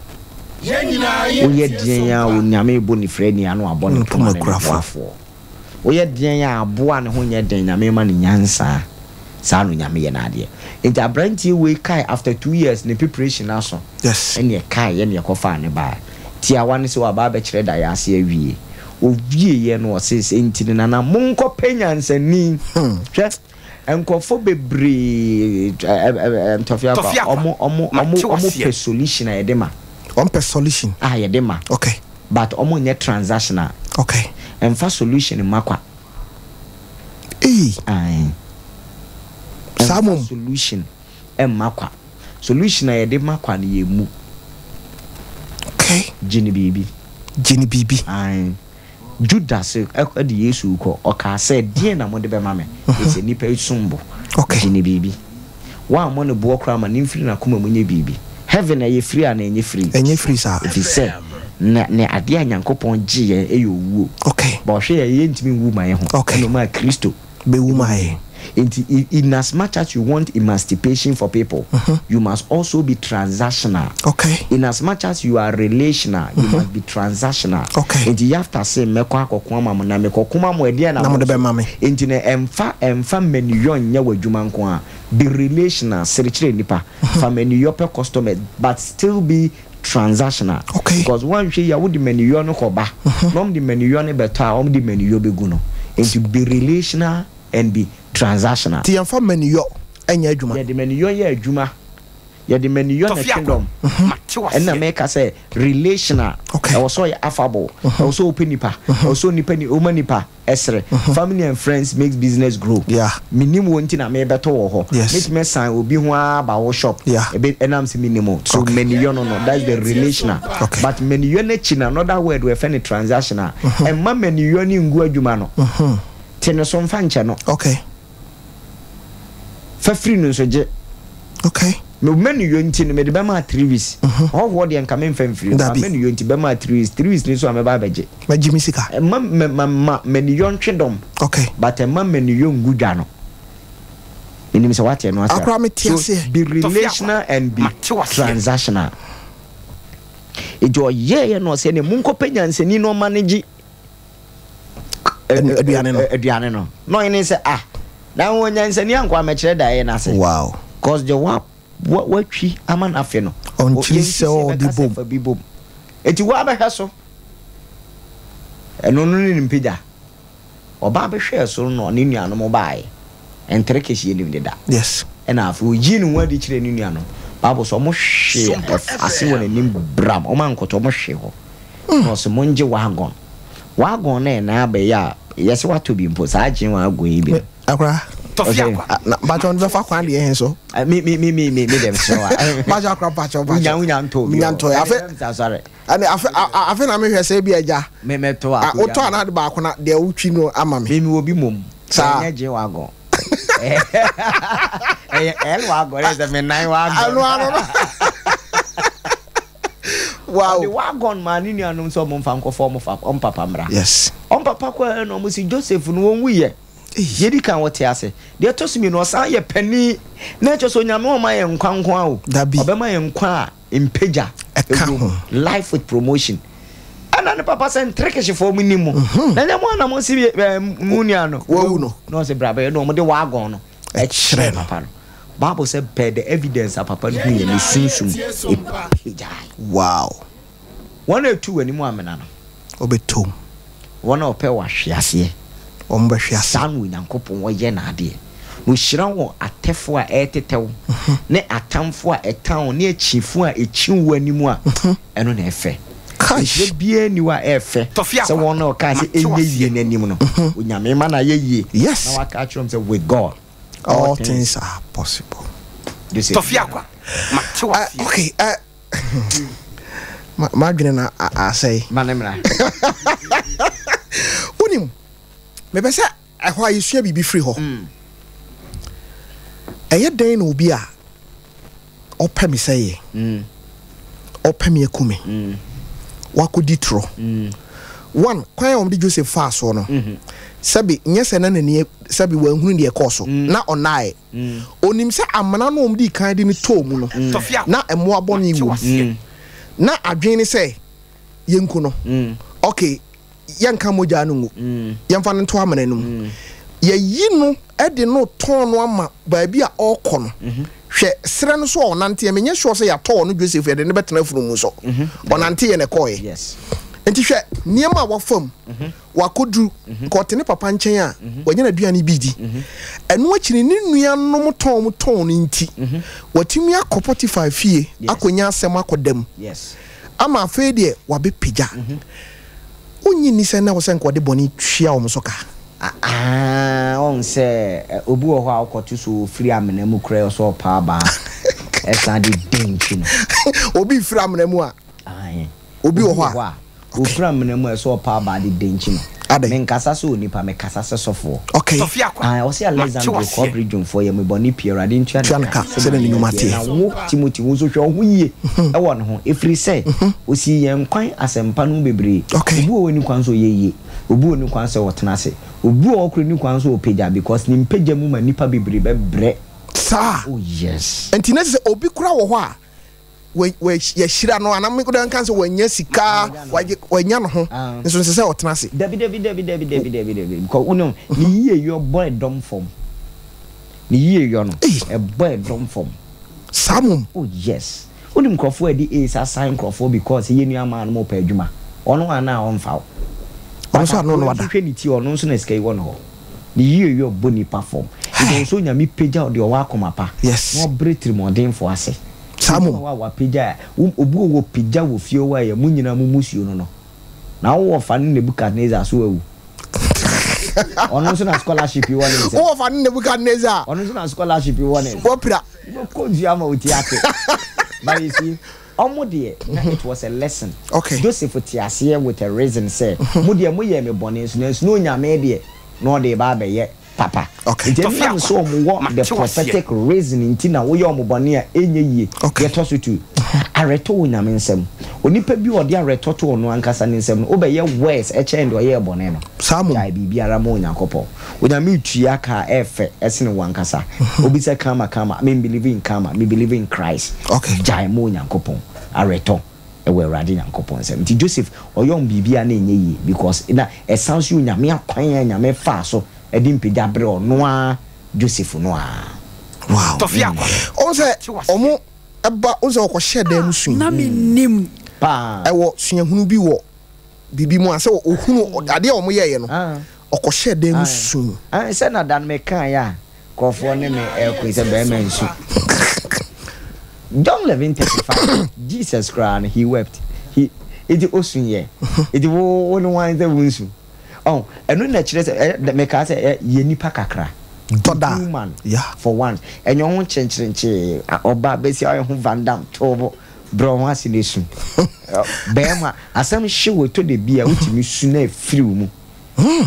Woyɛ deɛn ara Onyame rebɔ nifirani ano abɔ ne poma ne ne boafoɔ. Woyɛ deɛn ara aboa a ne ho nyɛ den Nyame rema no nyansa. Saa na Onyame yɛ n'adeɛ. Enti abranteɛ wei kae after 2 years ne preparation aso ɛne ɛkaeɛ ne ɛkɔfaa no baeɛ. Tiawa ne sɛ waba abɛkyerɛ daeɛ ase awie. Ɔwieɛ no ɔse sɛ enti no nana monkɔpɛ nyansani. Hwɛ. Nkurɔfoɔ bebree ɛ ɛ Tɔfi Akwa, Tɔfi Akwa, ɔmo ɔmo mate ɔmo wo ɔmo aseɛ. pɛ solution a yɛde ma. Wɔn pɛ solution. A yɛde ma. Okay. But ɔmo nyɛ transactional. Okay. Ɛnfa solution mma kwa. Eii. Ae. Saa Ɛnfa mmom. solution mma kwa. Solution a yɛde ma kwa no yɛmmu. Okay. Gye no biribi. Gye no biribi. Ae. Judas de Yesu rekɔ, ɔkaa sɛ, Deɛn na mode bɛma me? Ɛfiri sɛ nnipa yi som bo. Gye no biribi. Woammɔ no boɔ koraa ma no mfiri n'akoma mu nyɛ biribi. Heaven, ɛyɛ free anaa ɛnyɛ free? Ɛnyɛ free saa. Ɛfiri sɛ, na ne adeɛ a Nyankopɔn gye yɛn yɛ owuo. But ɔhwɛ yɛn, yɛntumi nwu ma yɛn ho. Ɛna ɔmaa Kristo. Bɛwu maa yɛn. Nti in as much as you want emancipation for people, you must also be transactional. Okay. In as much as you are relational, you must be transactional. Okay. Nti Yafta se mɛkɔ akɔko ama mo na mekɔko ma mo ɛdeɛn na Na mo mode nso? bɛma me. Nti no ɛmfa ɛmfa mmaniyɔ nyɛ w'adwuma nko ara. Be relational, sere kyerɛ nnipa. Fa mmaniyɔ pɛ customers but still be transactional. Okay. Because woanhwɛ yie a wode maniyɔ no kɔba na wɔde maniyɔ no bɛtɔ a wɔde maniyɔ bɛgu no. Nti be relational and be transactional. Nti yɛmfa maniyɔ nyɛ adwuma. Yɛde maniyɔ yɛ adwuma. Yɛde maniyɔ na ɛtwe dɔm. Ɛna meka sɛ relational. Ɛwɔ sɛ ɔyɛ affable. Ɛwɔ sɛ ɔpɛ nipa. Ɛwɔ sɛ onipa ni ɔma nipa ɛsere. Family and friends makes business grow. Menim wo nti na mebɛtɔ wɔ hɔ. Mɛtumi asan obi ho ara aba wo shop. Ebe ɛnam sɛ menim wo. So maniyɔ no no that's the relational. But maniyɔ no akyi no another word wɔfrɛ no transactional. Ɛmma maniyɔ no ngu adwuma no. Te ne so mfa nkyɛ no. Fa firi no nso gye. Okay. Me menu yɔ nti no mede bɛma Trivis. Mhm. Ɔhɔhoɔ deɛ nka memfa mfiri no. Dabi. Menu yɔ nti bɛma Trivis. Trivis ni so a mɛba abɛgye. Mɛgye me sika. Ɛma ma ma ma menu yɔ ntwe dɔm. Okay. But ɛma menu yɔ ngu dwa no. Menim sɛ wate ɛno ase a. Akora mete So aseɛ. be relational and be transactional. Enti ɔyɛeɛ na ɔsɛ ne monkɔpɛ nyansani na ɔma no gye. aduane no aduane no na ɔhene sɛ ah na wɔn nyansani ankɔ amɛkyerɛ daeɛ no ase wow cause deɛ wa wa watwi ama no afe no ɔnkyiri sɛ ɔde bom fa bi bom eti wa bɛhwɛ so ɛno no ne ne mpagya ɔbaa bɛhwɛɛ so no ne nuanom baeɛ Ntere kɛseɛ nim deda. Yes. Ɛna afei ɔyii ne ho adi kyerɛɛ ne nuanom. Bible sɛ ɔmo hwee ase wɔ n'anim bram, ɔmo ankoto, ɔmo hwee hɔ. Na ɔse mongye wagon. Wagon no ɛna abɛyɛ a yɛse watɔ bi mpo, saa gye wagon yi bi no. Akora. Ɔsɛ. Na mpakyɛ ɔno bɛfa kwan deɛ he so. Me me me me me me deɛ mesrɛ wa. Mpakyɛ akora mpakyɛ mpakyɛ. Wonya wonya ntɔ bi. Wonya ntɔ. Afe. Ɛne afe afe na mehwɛ sɛ ebi agya. Me me to a. Wotɔ anaa de baako na deɛ wotwi no ama me. Me me wɔ bi mom. Saa. Ɛnyɛ gye wagon. Ɛyɛ L wagon ɛyɛ sɛ me nan wagon. Ɛno ano no. Wow. Ɔde wagon maa ne nuanom sɛ ɔmo nfa nkɔfa ɔmo fa ɔmo papa mmra. Yes. Ɔmo papa kɔɛ na ɔmo si Joseph no wɔn wuyɛ. Deɛ edi kan ɔte ase. Deɛ ɛtɔ so mmienu ɔsan yɛ panin. Na ɛkyɛ sɛ Onyame ɔma yɛn nkwa nko ara o. Dabi. Ɔbɛma yɛn nkwa a. Mpagya Ɛka wom, ho. Life with promotion. Ɛna ne papa sɛ nterekehyefoɔ mo nim mo. Na ɛnyɛ mo ana mo se eh, mo nua no. Wawu no. Na ɔse bra bɛyɛ na wɔde wagon no Ɛkyerɛ ɛkyerɛ no. papa no. Bible sɛ per the evidence a papa no hu yɛ ne sunsum ɛpagyae. Wow. Wɔn a ɛtu w'anim amena no. Wɔbɛtɔ mu. Wɔn a wɔpɛ wo ahweaseɛ. Wɔbɛhwe ase. Saa na Onyankopɔn ɔyɛ n'adeɛ. Na ɔhyira wɔ atɛfoɔ a ɛretetɛ wo, ne atamfoɔ a ɛtan wo, ne akyifoɔ a ɛkyi wo anim a, ɛno na ɛfɛ. Kai! Nhyira biara nni hɔ a ɛyɛ fɛ sɛ wɔn a wɔkaa sɛ ɛnyɛ yie no anim no, Onyame ma no ayɛ yie, na waka akyerɛ wɔn sɛ, With God, all things are possible. Joseph. Tɔfiakwa, mate wo aseɛ. Okay, M'adwene na asɛe. Ma ne mmra. Wonim, mepɛ sɛ ɛhɔ a yɛsua biribi firi hɔ. Mm. Ɛyɛ dɛn na obi a ɔpɛ me sɛeɛ, mm. ɔpɛ me aku me, mm. wakɔdi torɔ. Mm. One, kwan a wɔde Joseph faa soɔ no, mm -hmm. sɛbi nyɛ sɛ na n'ani sɛbi wanhunu deɛ ɛkɔɔ so, mm. na ɔnaeɛ. Onim sɛ amena no a wɔdii kan de no tɔɔ mu no, na mmoa bɔne wom. Na adwene ne sɛ, yɛnku no. Ok, yɛnka mogya no ngu. Yɛmfa no nto amena no mu. Yɛyi no de no tɔn no ama baabi a ɔrekɔ no. Hwɛ, serɛ no so a ɔnanteɛ, menyɛ sure sɛ yɛatɔ ɔno Joseph yɛde no bɛtena afunumu so. Ɔnanteɛ na ɛkɔeɛ. Nti hwɛ nneɛma a wafa mu. Wakoduru, nka ɔte ne papa nkyɛn a, wanya n'aduane bi di. Ɛno akyi no, ne nuanom tɔn wɔn tɔn no nti, watumi akɔ Potifar fie akɔnya asɛm akɔda mu. Ama afei deɛ wabɛpagya. Wonnye nni sɛ na ɛwɔ sɛ nka ɔde bɔne tua wɔn so ka? Aah, woahu sɛ obi wɔ hɔ a wokɔto so ɔfiri amena mu koraa ɔsɛ ɔpa abaa ɛsan de dɛn nti no? Obi firi amena mu a, Obi wɔ hɔ a. Ofiri amena mu a ɛsɛ ɔpa aba ade dɛn nti no? Adɛn? Menkasa sɛ onipa, mekasa sɛ sɔfoɔ. Okay. Tɔfi akwa, Ae, ɔse mate Alexandro, wo aseɛ. kɔbere dwumfoɔ, yɛ me bɔne pii, Awurade ntua Tua ne no ka ka sɛdeɛ ne nnwuma teɛ. Na wo, Timothy, wo nso hwɛ wo ho yie wɔ ne ho, ɛfiri sɛ ɔsii yɛn kwan asɛmpa no mu bebree. Okay. Obi wɔ hɔ a ɔnni kwan sɛ ɔyɛ yie, obi wɔ ɔnni kwan sɛ ɔtena ase, obi wɔ hɔ koraa ɔnni kwan sɛ ɔpagya because ne mpagya mu ma nnipa bebree bɛbrɛ. Saa. Oh yes. Nti na kyerɛ sɛ obi koraa wɔ hɔ a, yɛahyira no anaa mekɔda nka sɛ wanya sika, wanya ne ho nso nsɛ sɛ ɔtena ase. Dabi dabi dabi dabi dabi dabi dabi because wo ne ne yie yɔ bɔ ɛdɔm fam ne yie yɔ no ɛbɔ ɛdɔm fam. Saa mom. Oh yes wonim nkurɔfoɔ a ɛde AIDS asan nkurɔfoɔ because yɛ nua maa no mo pɛ adwuma ɔno a na ɔnfa wo. Ɔno nso ano But no akoa wada. nso hwɛ ne ti ɔno nso na sika yi wɔ ne hɔ. Ne yie yɛ ɔbɔ nipa fam. Nti ɔwɔ sɛ Onyame pagya wo deɛ ɔwɔ akoma pa. Yes. Na ɔbrɛ tirimɔdenfoɔ ase. Saa Obi mmom. wɔ hɔ a wapagya a, wo obi wɔ hɔ ɔpagya wɔ fie hɔ a ɛyɛ mo nyinaa mo mmusuo no no. Na wo wɔfa ne Nebuchadnezzar so awu. Ɔno nso na scholarship yi wɔ ne nsam. Wo wɔfa ne Nebuchadnezzar. Ɔno nso na scholarship yi wɔ ne nsam. Wapira. Wobɛkɔ nsuo ama wo ti ate. But you see, ɔmo deɛ na it was a lesson. Okay. Joseph te aseɛ with a reason sɛ, mo deɛ moyɛɛ me bɔne nso nanso na Onyame deɛ na ɔde reba abɛyɛ papa. Okay. Nti ɛnam sɛ ɔmo wɔ the prophetic reason nti na woyɛ ɔmo bɔne a ɛnyɛ yie. Okay. Deɛ ɛtɔ so tu, awerɛtɔ wɔ Nyame nsam. Onipa bi a ɔde awerɛtɔ to ɔno ankasa ne nsam no, wobɛyɛ worse ɛkyɛn deɛ ɔyɛɛ bɔne no. Saa mmom. Gyae biribiara ma Onyankopɔn. Onyame retua ka a ɛɛfɛ ɛsene wo ankasa. Obi sɛ karma karma, me believe in karma, me believe in Christ. Okay. Gyae ma Onyankopɔn. Awerɛtɔ ɛwɔ Awurade Nyankopɔn nsam. Nti Joseph ɔyɛ wɔn biribi a na ɛnyɛ yie because na ɛsan so yɛ Onyame akwan a Nyame faa so de mpagya brɛɛ ɔno ara Joseph no ara. Wow. Ɔhu sɛ ɔmo ɛba, ɔhu sɛ ɔkɔhyɛɛ dan mu sui. Na mennim. Paa. Ɛwɔ suahunu bi wɔ biribi mu a sɛ ɔhunu adeɛ a ɔmo yɛeɛ no, ɔkɔhyɛɛ dan mu sui. Sɛ na da no mekaeɛ a nkurɔfoɔ ne me ɛɛko yi sɛ bɛrima nsu. John 11:35 Jesus koraa no he wept he nti osu yɛ nti wo wo ne wan sɛ wo nsu ɔn ɛno na ɛkyerɛ sɛ ɛ mekaa sɛ ɛ yɛ nipa kakra Tɔ da a, human yeah. for once ɛnyɛ ho nkyenkyerenkyee ɔba bɛsi ɔyɛ ho Van Damme toobo brɛ wo ho ase na esu bɛrima asɛm hye wo ɛtɔ da bi a wotumi su na ɛfiri wo mu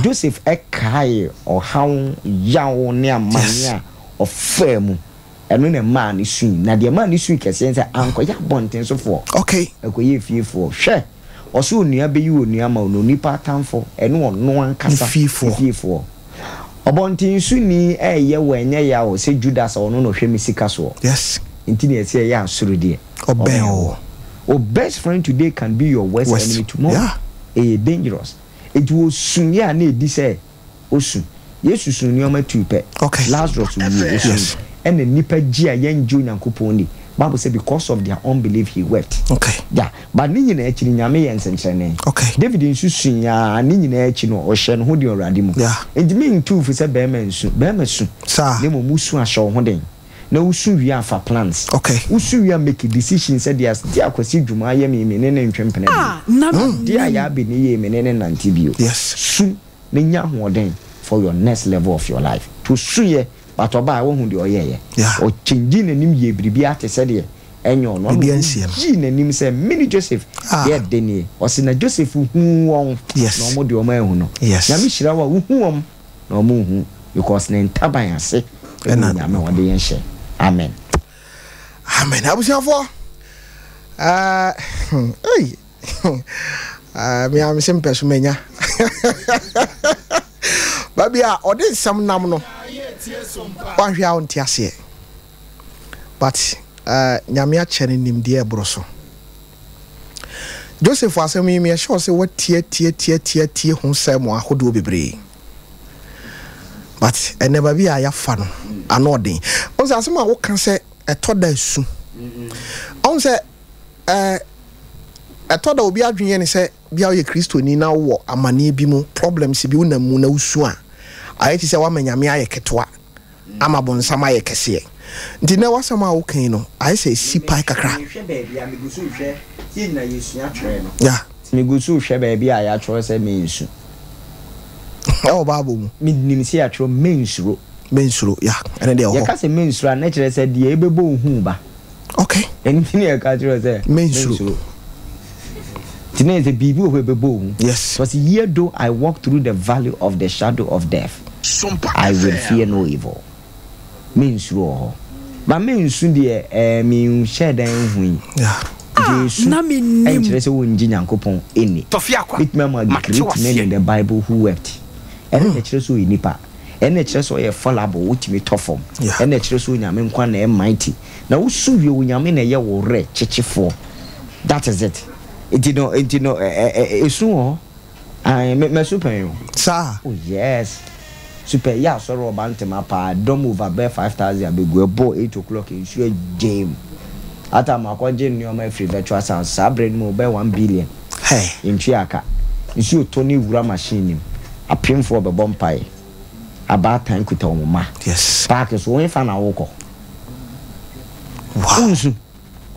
Joseph kaee ɔhaw, yaw ne amane a ɔfaa mu. Ɛno na ɛmaa no sui. Na deɛ ɛmaa no sui kɛseɛ ne sɛ ankɔyɛ abɔntensofoɔ, ɛkɔyɛɛ fiefoɔ. Hwɛ! Ɔse onua bɛyi onua ama wo, na onipa atamfo ne ɔno ankasa ne fiefoɔ. Ɔbɔntensoni reyɛ wo ɛnyɛ yaw sɛ Judas a ɔno na ɔhwɛ me sika soɔ. Nti na ɛsɛ yɛyɛ asorodeɛ. Ɔbɛn wo. Wo best friend today can be your worst enemy tomorrow. Ɛyɛ dangerous. Enti osuiɛ a na ɛdi sɛ osu. Yesu suu nneɛma tuu pɛ. Lazarus wuo, osui. Ɛna nnipa gye a yɛngye Onyankopɔn nni. Bible sɛ because of their unbelief he wept. Yeah, but ne nyinaa akyi no Nyame yɛɛ nsɛnkyerɛnne. David nso sui aa ne nyinaa akyi no ɔhyɛɛ ne ho den Awurade mu. Enti mentu wo fo sɛ barima nsu. Barima su. Na mmom wosu a hyɛ wo ho den. Na wo su wie a fa plans. Okay. Wo su wie a make decision sɛ deɛ adeɛ a Kwasi Dwuma ayɛ me yi me ne no ntwe mpena bio. Ah, na me Adeɛ a nim. Yaa Bene yɛ yi me ne no nnante bio. Yes. Su na nya ahoɔden for your next level of your life. Nti osuiɛ but ɔbaeɛ woahu deɛ ɔyɛeɛ. Yeah. Ɔ changee n'anim yɛɛ biribiara te sɛ deɛ ɛnyɛ ɔno. Ɛna Biribiara nsiiɛ no. ɔyii n'anim sɛ mene Joseph. Ah. Deɛ ɛde nie. Ɔse na Joseph huu wɔn. Yes. Na wɔn deɛ wɔn anhu no. Yes. Nyame hyira wo a wohu wɔn. Na ɔmo nhu because ne ntaban ase ɛna Onyame a ɔde yɛn hyɛ. Amen. Amen. Abusuafoɔ, uh, hey, uh, me a mese mpɛ so manya. Baabi a ɔde nsɛm nam no, wanhwɛ a wonte aseɛ. But uh, Nyame akyɛ no nimdeɛ ɛboro so. Joseph asɛm yi, meyɛ sure sɛ woatiatiatiatiatie ho sermon ahodoɔ bebree. But ɛnɛ baabi a yɛafa no, ano ɔden. Ɔn sɛ asɛm a woka sɛ ɛtɔ da su. Ɔn sɛ ɛɛ ɛtɔ da obi adwene yɛ ne sɛ bia woyɛ Kristoni na wowɔ amaneɛ bi mu, problems bi wonam mu na wosu a, ayɛ te sɛ woama Nyame ayɛ ketewa. ama bonsam ayɛ kɛseɛ. Nti nɛ w'asɛm a woka yi no ayɛ sɛ ɛsi pae kakra. Mehwɛ baabi a megu so rehwɛ sɛ yɛn nyinaa yɛsua twerɛ no. Yeah. Megu so rehwɛ baabi a yɛatwerɛ sɛ mensu. Ɛwɔ Bible mu. Menim sɛ yɛatwerɛ mensuro. Mensuro, yeah, ɛno deɛ ɛwɔ hɔ. Yɛka sɛ mensuro a, na kyerɛ sɛ deɛ ɛbɛbɔ wo hu ba. Okay. Ɛno nti na yɛka kyerɛ wo sɛ mensuro. Nti na yɛ sɛ biribi wɔ hɔ a ɛbɛbɔ wo hu. Yes. Because yea though I walk through the valley of the shadow of death, I will fear no evil. Mensuro wɔ hɔ. But mensu deɛ ɛɛ menhyɛɛ da nhui. Yeah. Nti nsu Na mennim. ɛnkyerɛ sɛ wongye Nyankopɔn nni. Bɛtumi ama great men in the Bible who wept. Ɛno na ɛkyerɛ sɛ ɔyɛ nipa. Ɛno na ɛkyerɛ sɛ ɔyɛ fallible, wotumi tɔ fam. Ɛno na ɛkyerɛ sɛ Onyame nkoa na ɛyɛ mighty. Na wosu wie Onyame na ɛyɛ wo werɛ kyekyefoɔ. That is it. Nti no, nti no, ɛ ɛ esu wɔ hɔ. Ae, me mɛsu pɛn o. Saa? Oh yes. Su pɛn. Yɛ asɔre wɔ Bantama paa, dɔm over bɛyɛ 5,000 abegu. Ɛbɔɔ eight o'clock nsuo agyae mu. That time makɔgye nneɛma afiri Virtual Sounds. Saa berɛ no mu bɛyɛ 1 billion. Hey. Yɛntua ka. Nsuo tɔ na ɛwura machine no mu. Apemfoɔ bɛbɔ mpaeɛ. Abaatan kuta wɔn mma. Yes. Paake so, hefa na wokɔ? Wow. Wonsu.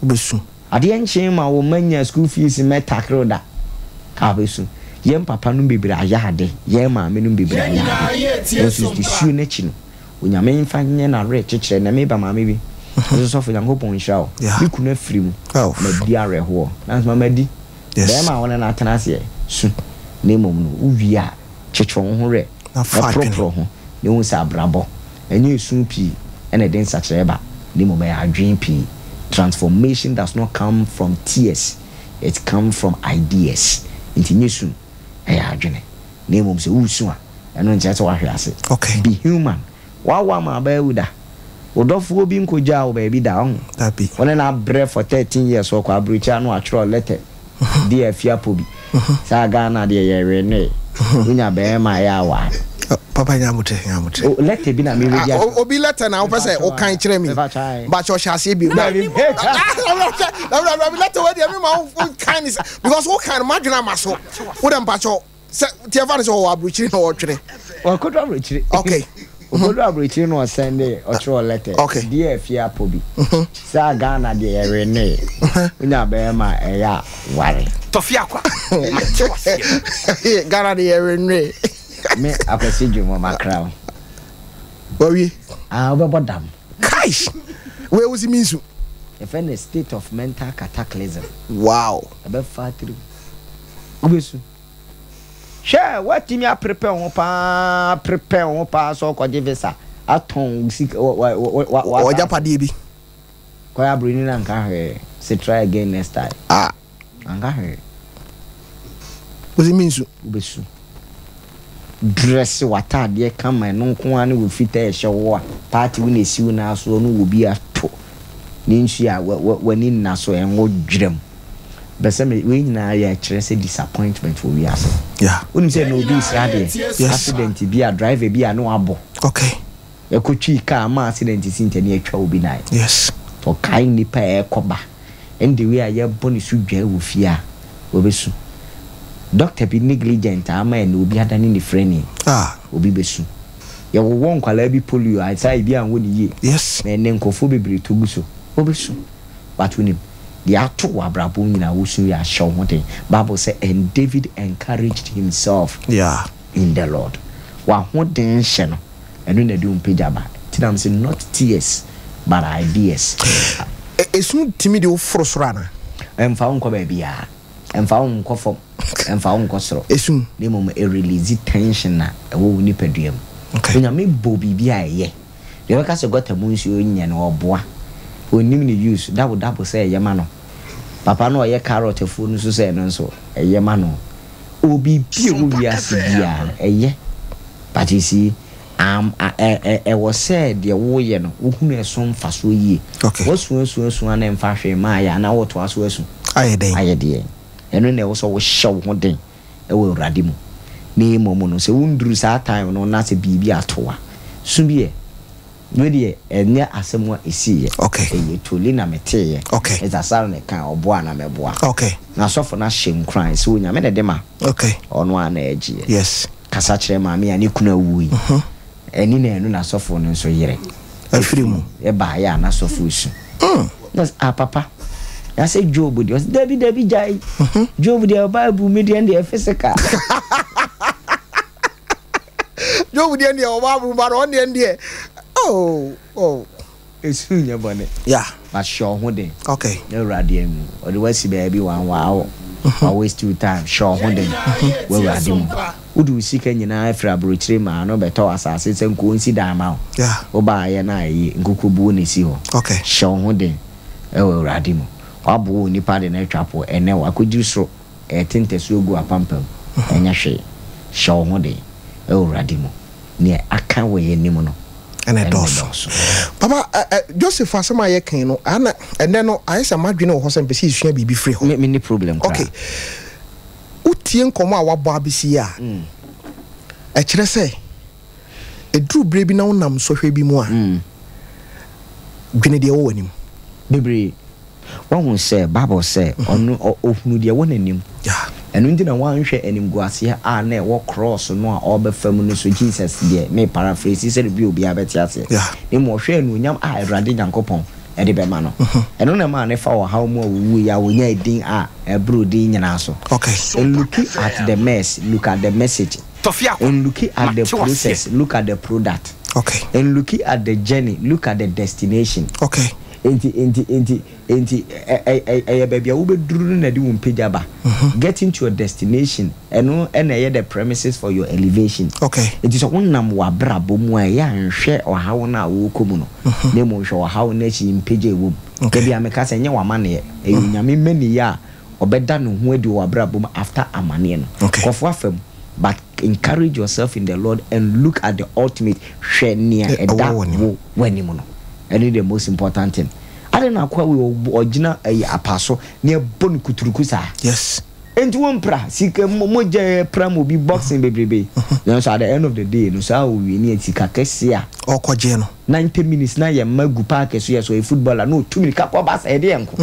Wobɛsu. Adeɛ nkyee ma wo mma nya school fees mmɛ takre wo da. A wobɛsu. Yɛn papa nom bebree ayɛ ade, yɛn maame nom bebree Yɛn ayɛ nyinaa ade. yɛretie Nanso sompa. nsuo no akyi no, Onyame mfa nyɛ n'awerɛkyekyerɛ. Nnɛ meba maame bi, ɔse sɔfo Nyankopɔn nhyira wo. Yeah. Me kunu afiri mu, Oh. madi awerɛhoɔ. Nanso mama di. Yes. Bɛɛma a wo ne no atena aseɛ, su. Na mmom no, wo wie a, kyekyere wo ho werɛ, Na na fa adwene. poroporo ho, na hu sɛ abrabɔ, ɛnyɛ esu pii na ɛde nsakyeraɛ ba, na mmom ɛyɛ adwene pii. Transformation does not come from tears, it comes from ideas. Nti nyɛ su, ɛyɛ adwene. Na mmom sɛ woresu a, ɛno nkyerɛ sɛ woahwe ase. Okay. Be human. Woawo ama aba awu da? Wo dɔfoɔ bi nkɔgyaa wo baabi da, ɔho? Dabi. Wo ne no abrɛ for 13 years, ɔkɔ aburokyire a na watwerɛ letter de afi apɔ bi. Saa Ghana deɛ yɛwe noe. Wonya bɛɛma a ɛyɛ a waa no. Papa nya abotrɛ nya abotrɛ. O letter bi na me ready ah, obi letter na wopɛ sɛ wokan kyerɛ mi. Bakyɛ ɔhyɛ aseɛ bi. Dabi dabi letter wei deɛ me ma wo kan ne sɛ because wo kan no madwene ama so. Wo dɛ mpakyɛ sɛ tiɛ fa ne sɛ ɔwɔ aburokyiri na ɔtwene. Ɔkɔduru aburokyiri. Okay. Ɔkɔduru aburokyiri na ɔsɛn de ɔtwerɛ letter. Okay. Dear afie apɔ bi. Saa Ghana deɛ yɛwe noe. Wonya bɛɛma a ɛyɛ a ware. Tɔfi akwa, mate waseɛ. Ghana deɛ yɛwe noe. Me Akwasi Dwom makra wo. Wawie. Ah wobɛbɔ dam. Kaish! Wei wosi mi nsu. Yɛfrɛ no state of mental cataclysm. Wow. Ɛbɛfa tirim. Wobɛsu. Hwɛ, woatumi aprepare wo ho paa, prepare wo ho paa sɛ wokɔgye visa, atɔn wo sika, wa, wa, wa, wa, wa, W'agyapadeɛ bi. Kɔyɛ abroni no anka hwee, se try again next time. Ah. Anka hwee. Wosi mi nsu. Wobɛsu. Dresse w'ataadeɛ kama, ɛno nko ara ne wo fitaa ɛhyɛ wo a, party wo na ɛsi wo nan soɔ no wɔ bi ato ne nsuo a w'ani nna so, ɛnwo dwerɛm. Bɛ sɛ me wei nyinaa yɛ kyerɛ sɛ disappointment wɔ wiase. Yeah. Wonim sɛ na obi resra adeɛ. Yes. Accident bi a driver bi a na wabɔ. Okay. Ɛkɔtwii car ama accident si nti ɛne atwa obi nan. Yes. Ɔkae nnipa a ɛrekɔ ba ɛne the way a yɛbɔ ne so dwaa wɔ fie a ɔbɛsu. Doctor bi negligent a ama ɛnɛ obi adane ne frɛni. Ah. Obi bɛsu. Yɛwowɔ nkwadaa bi polio a saa ebi anwɔ ne yie. Yes. Na ɛnɛ nkurɔfoɔ bebree tɔ gu so. Ɔbɛsu. But wonim, deɛ ato wo abrabɔ mu nyinaa wosu wie a hyɛ wo ho den. Bible sɛ and David encouraged himself Yeah. in the Lord. W'ahoden hyɛ no, ɛno na ɛde wo mpagya ba. Nti na mese not tears but ideas. Esu tumi de wo foro soro anaa? Ɛmfa wo nkɔ baabiara. Ɛmfa wo nkɔ fam, ɛmfa wo nkɔ soro. Esu. Na mmom ɛrelease tension a ɛwɔ wo nipadua mu. Okay. Onyame bɔɔ biribi a ɛyɛ. Deɛ ɔbɛka sɛ gɔta mu nsuo nyɛ no ɔboa. Ɔnnim ne use. Dabo dabo sɛ ɛyɛ ma no. Papa no a ɔyɛ carrot afuo no nso sɛ ɛno nso ɛyɛ ma no. Ɔwɔ biribi a ɛwɔ wiase biara no ɛyɛ. But you see, am, a, ɛ, ɛ, ɛwɔ sɛ deɛ woyɛ no wohunu ɛso mfasoɔ yie. Okay. Woasu asu asu a na ɛmfa hwee mmaeɛ a na wotoa so asu. Ayɛ dɛn? Ayɛ deɛn? Ɛno na ɛwɔ sɛ wohyɛ wo ho den. wɔ Awurade mu. Na mmom no, sɛ wonduru saa time no na sɛ biribi ato wo a, su bi ɛ. Wei deɛ, ɛnyɛ asɛm a ɛsiiɛ. Okay. Ɛyɛ toli na meteeɛ. Okay. Mister Asare na ɛkae, ɔboa na mɛboa. Okay. Na asɔfo no ahyɛ nkuran sɛ Onyame na ɛde ma. Okay. Ɔno ara na ɛgyeɛ. Yes. Kasa kyerɛ maame a ne kunu awu yi. Ɛne na ɛno na sɔfo no nso yere. Afiri mu. Ɛbaeɛ a na sɔfo resu. Na ɔse, ah papa, na sɛ Job deɛ, ɔse dabi dabi gyae. Job deɛ Bible mu deɛ deɛ physical. Job deɛ deɛ ɔwɔ Bible mu ba no, ɔno deɛ deɛ, oh, oh. Esu nyɛ bɔne. Yeah. But hyɛ wo ho den. Okay. Na Awurade amu. Ɔde wo asi baabi wanwaa wo. Wa waste wo time. Hyɛ wo ho den wɔ Awurade mu. Wode wo sika nyinaa firi abrokyire maa no bɛtɔ asase sɛ nka ɔnsi dan ma wo. Yeah. Wo baayɛ no a ɛye nkukubuo na ɛsi hɔ. Okay. Hyɛ wo ho den wɔ Awurade mu. Waboa onipa de no atwa po ɛnɛ wakɔduru soro ɛrete ntasuo gu apampam. Ɛnyɛ hwee. Hyɛ wo ho den wɔ Awurade mu. Nea aka wɔ yɛn anim no, ɛna ɛdɔɔso. Papa, ɛ, ɛ, Joseph asɛm a yɛkan no, ana ɛnɛ no ayɛ sɛ m'adwene wɔ hɔ sɛ mpɛ sɛ yɛsua biribi firi hɔ. Me, menni problem koraa. Okay. Wotie nkɔmmɔ a wabɔ abɛsi yi a, ɛkyerɛ sɛ ɛduru berɛ bi na wonam sɔhwɛ bi mu a, dwene deɛ ɛwɔ w'anim. Bebree. Wahu sɛ Bible sɛ ɔno ɔhunu deɛ ɛwɔ n'anim. Yeah. Ɛno nti na wanhwɛ animguaseɛ a na ɛwɔ krɔɔso no a ɔrebɛfa mu no so, Jesus deɛ, me paraphrase sɛdeɛ bi a obiara bɛte aseɛ, na mmom ɔhwɛɛ anuonyam a Awurade Nyankopɔn de bɛma no. Ɛno na ɛmaa no fa ɔhaw mu a ɔwuiɛ a ɔnyaa din a ɛboro din nyinaa so. Nlooki at the mess, look at the message. Nlooki at the process, look at the product. Nlooki at the journey, look at the destination. Enti, enti, enti, Enti ɛ ɛ ɛyɛ baabi a wobɛduru no na ɛde wo mpagya ba. Getting to your destination, ɛno na ɛyɛ the premises for your elevation. Enti sɛ wonam w'abrabɔ mu a, ɛyɛ a nhwɛ ɔhaw no a worekɔ mu no, na mmom hwɛ ɔhaw no akyi mpagya a ɛwɔ mu. Da biara meka sɛ, ɛnyɛ w'amanneɛ, ɛyɛ Onyame mmaniyɛ a ɔbɛda ne ho adi wɔ w'abrabɔ mu after amanneɛ no. Nkurɔfoɔ afa mu, but encourage yourself in the Lord and look at the ultimate, hwɛ nea ɛda wo w'anim no. Ɛno ne the most important thing. Adɛn na akoa wei ɔgyina ɛyi apa so na ɛbɔ no kuturuku saa? Yes. Enti wo mpra sika mogya ɛpra ma obi boxing bebrebe. Nanso at the end of the day no saa owie ne sika kɛse a. Ɔkɔgye no. 90 minutes na yɛn mma gu park so yɛ sɛ ɔyɛ footballer na ɔtu mirika kɔ ba sɛ ɛde yɛn nko.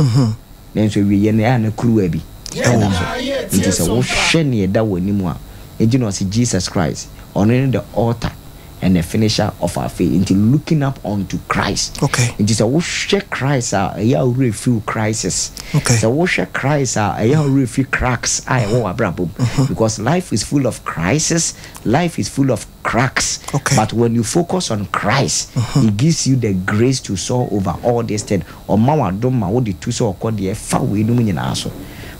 Nanso awieɛ no ɛyɛ a na kuruwa bi ɛda so. Nti sɛ wohwɛ nea ɛda w'anim a, enti na ɔse Jesus Christ ɔno ne the author and the finisher of our faith nti looking up unto Christ okay. Nti sɛ wohwɛ Christ a ɛyɛ a worɛ fi wo crisis okay. Sɛ wohwɛ Christ a ɛyɛ a worɛ fi cracks a ɛwɔ w'abrabɔ mu mm-hmm. because life is full of crisis, life is full of cracks okay. But when you focus on Christ mm-hmm. he gives you the grace to soar over all these things. Ɔma w'adom ma wode tu sɛ ɔkɔ deɛ fa weinom nyinaa so.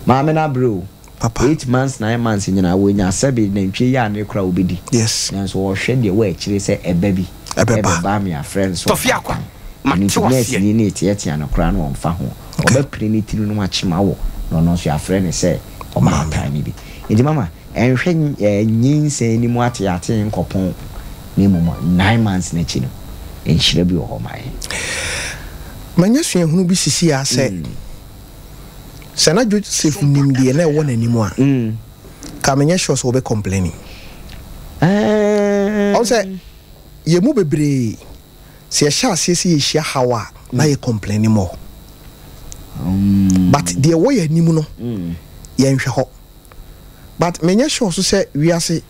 Maame no abrɛ o. Papa. 8 months 9 months nyinaa wɔnya sɛbe nantwie yɛ ane koraa wɔbɛdi. Yes. Nanso wɔhwɛ deɛ wɔ akyire sɛ ɛba bi Ɛbɛba. ɛbɛba me afrɛ no sɛ Tɔfe akwa, ɔbaatan. Ɛno mate nti wo nurse aseɛ. ni no reteatea no koraa no ɔmfa ho. Okay. Ɔbɛpene ne tiri no akyem awɔ na ɔno nso yɛafrɛ no sɛ Maame. ɔbaatan no bi. Nti mama ɛnhwɛ ɛɛ nyinsɛn no mu ateatee nkɔpɔn na mmom 9 months no akyi no nhyira bi wɔ hɔ ma yɛn. Manya suahunu bi sisi ara sɛ. Sɛ na Joseph nim deɛ na ɛwɔ n'anim a, ka menyɛ sure sɛ ɔbɛ complaining. Ɔn sɛ yɛn mu bebree sɛ yɛhyɛ aseɛ sɛ yɛhyia haw a na yɛ complaining more. But deɛ ɛwɔ yɛn anim no yɛnhwɛ hɔ. But menyɛ sure so sɛ wiase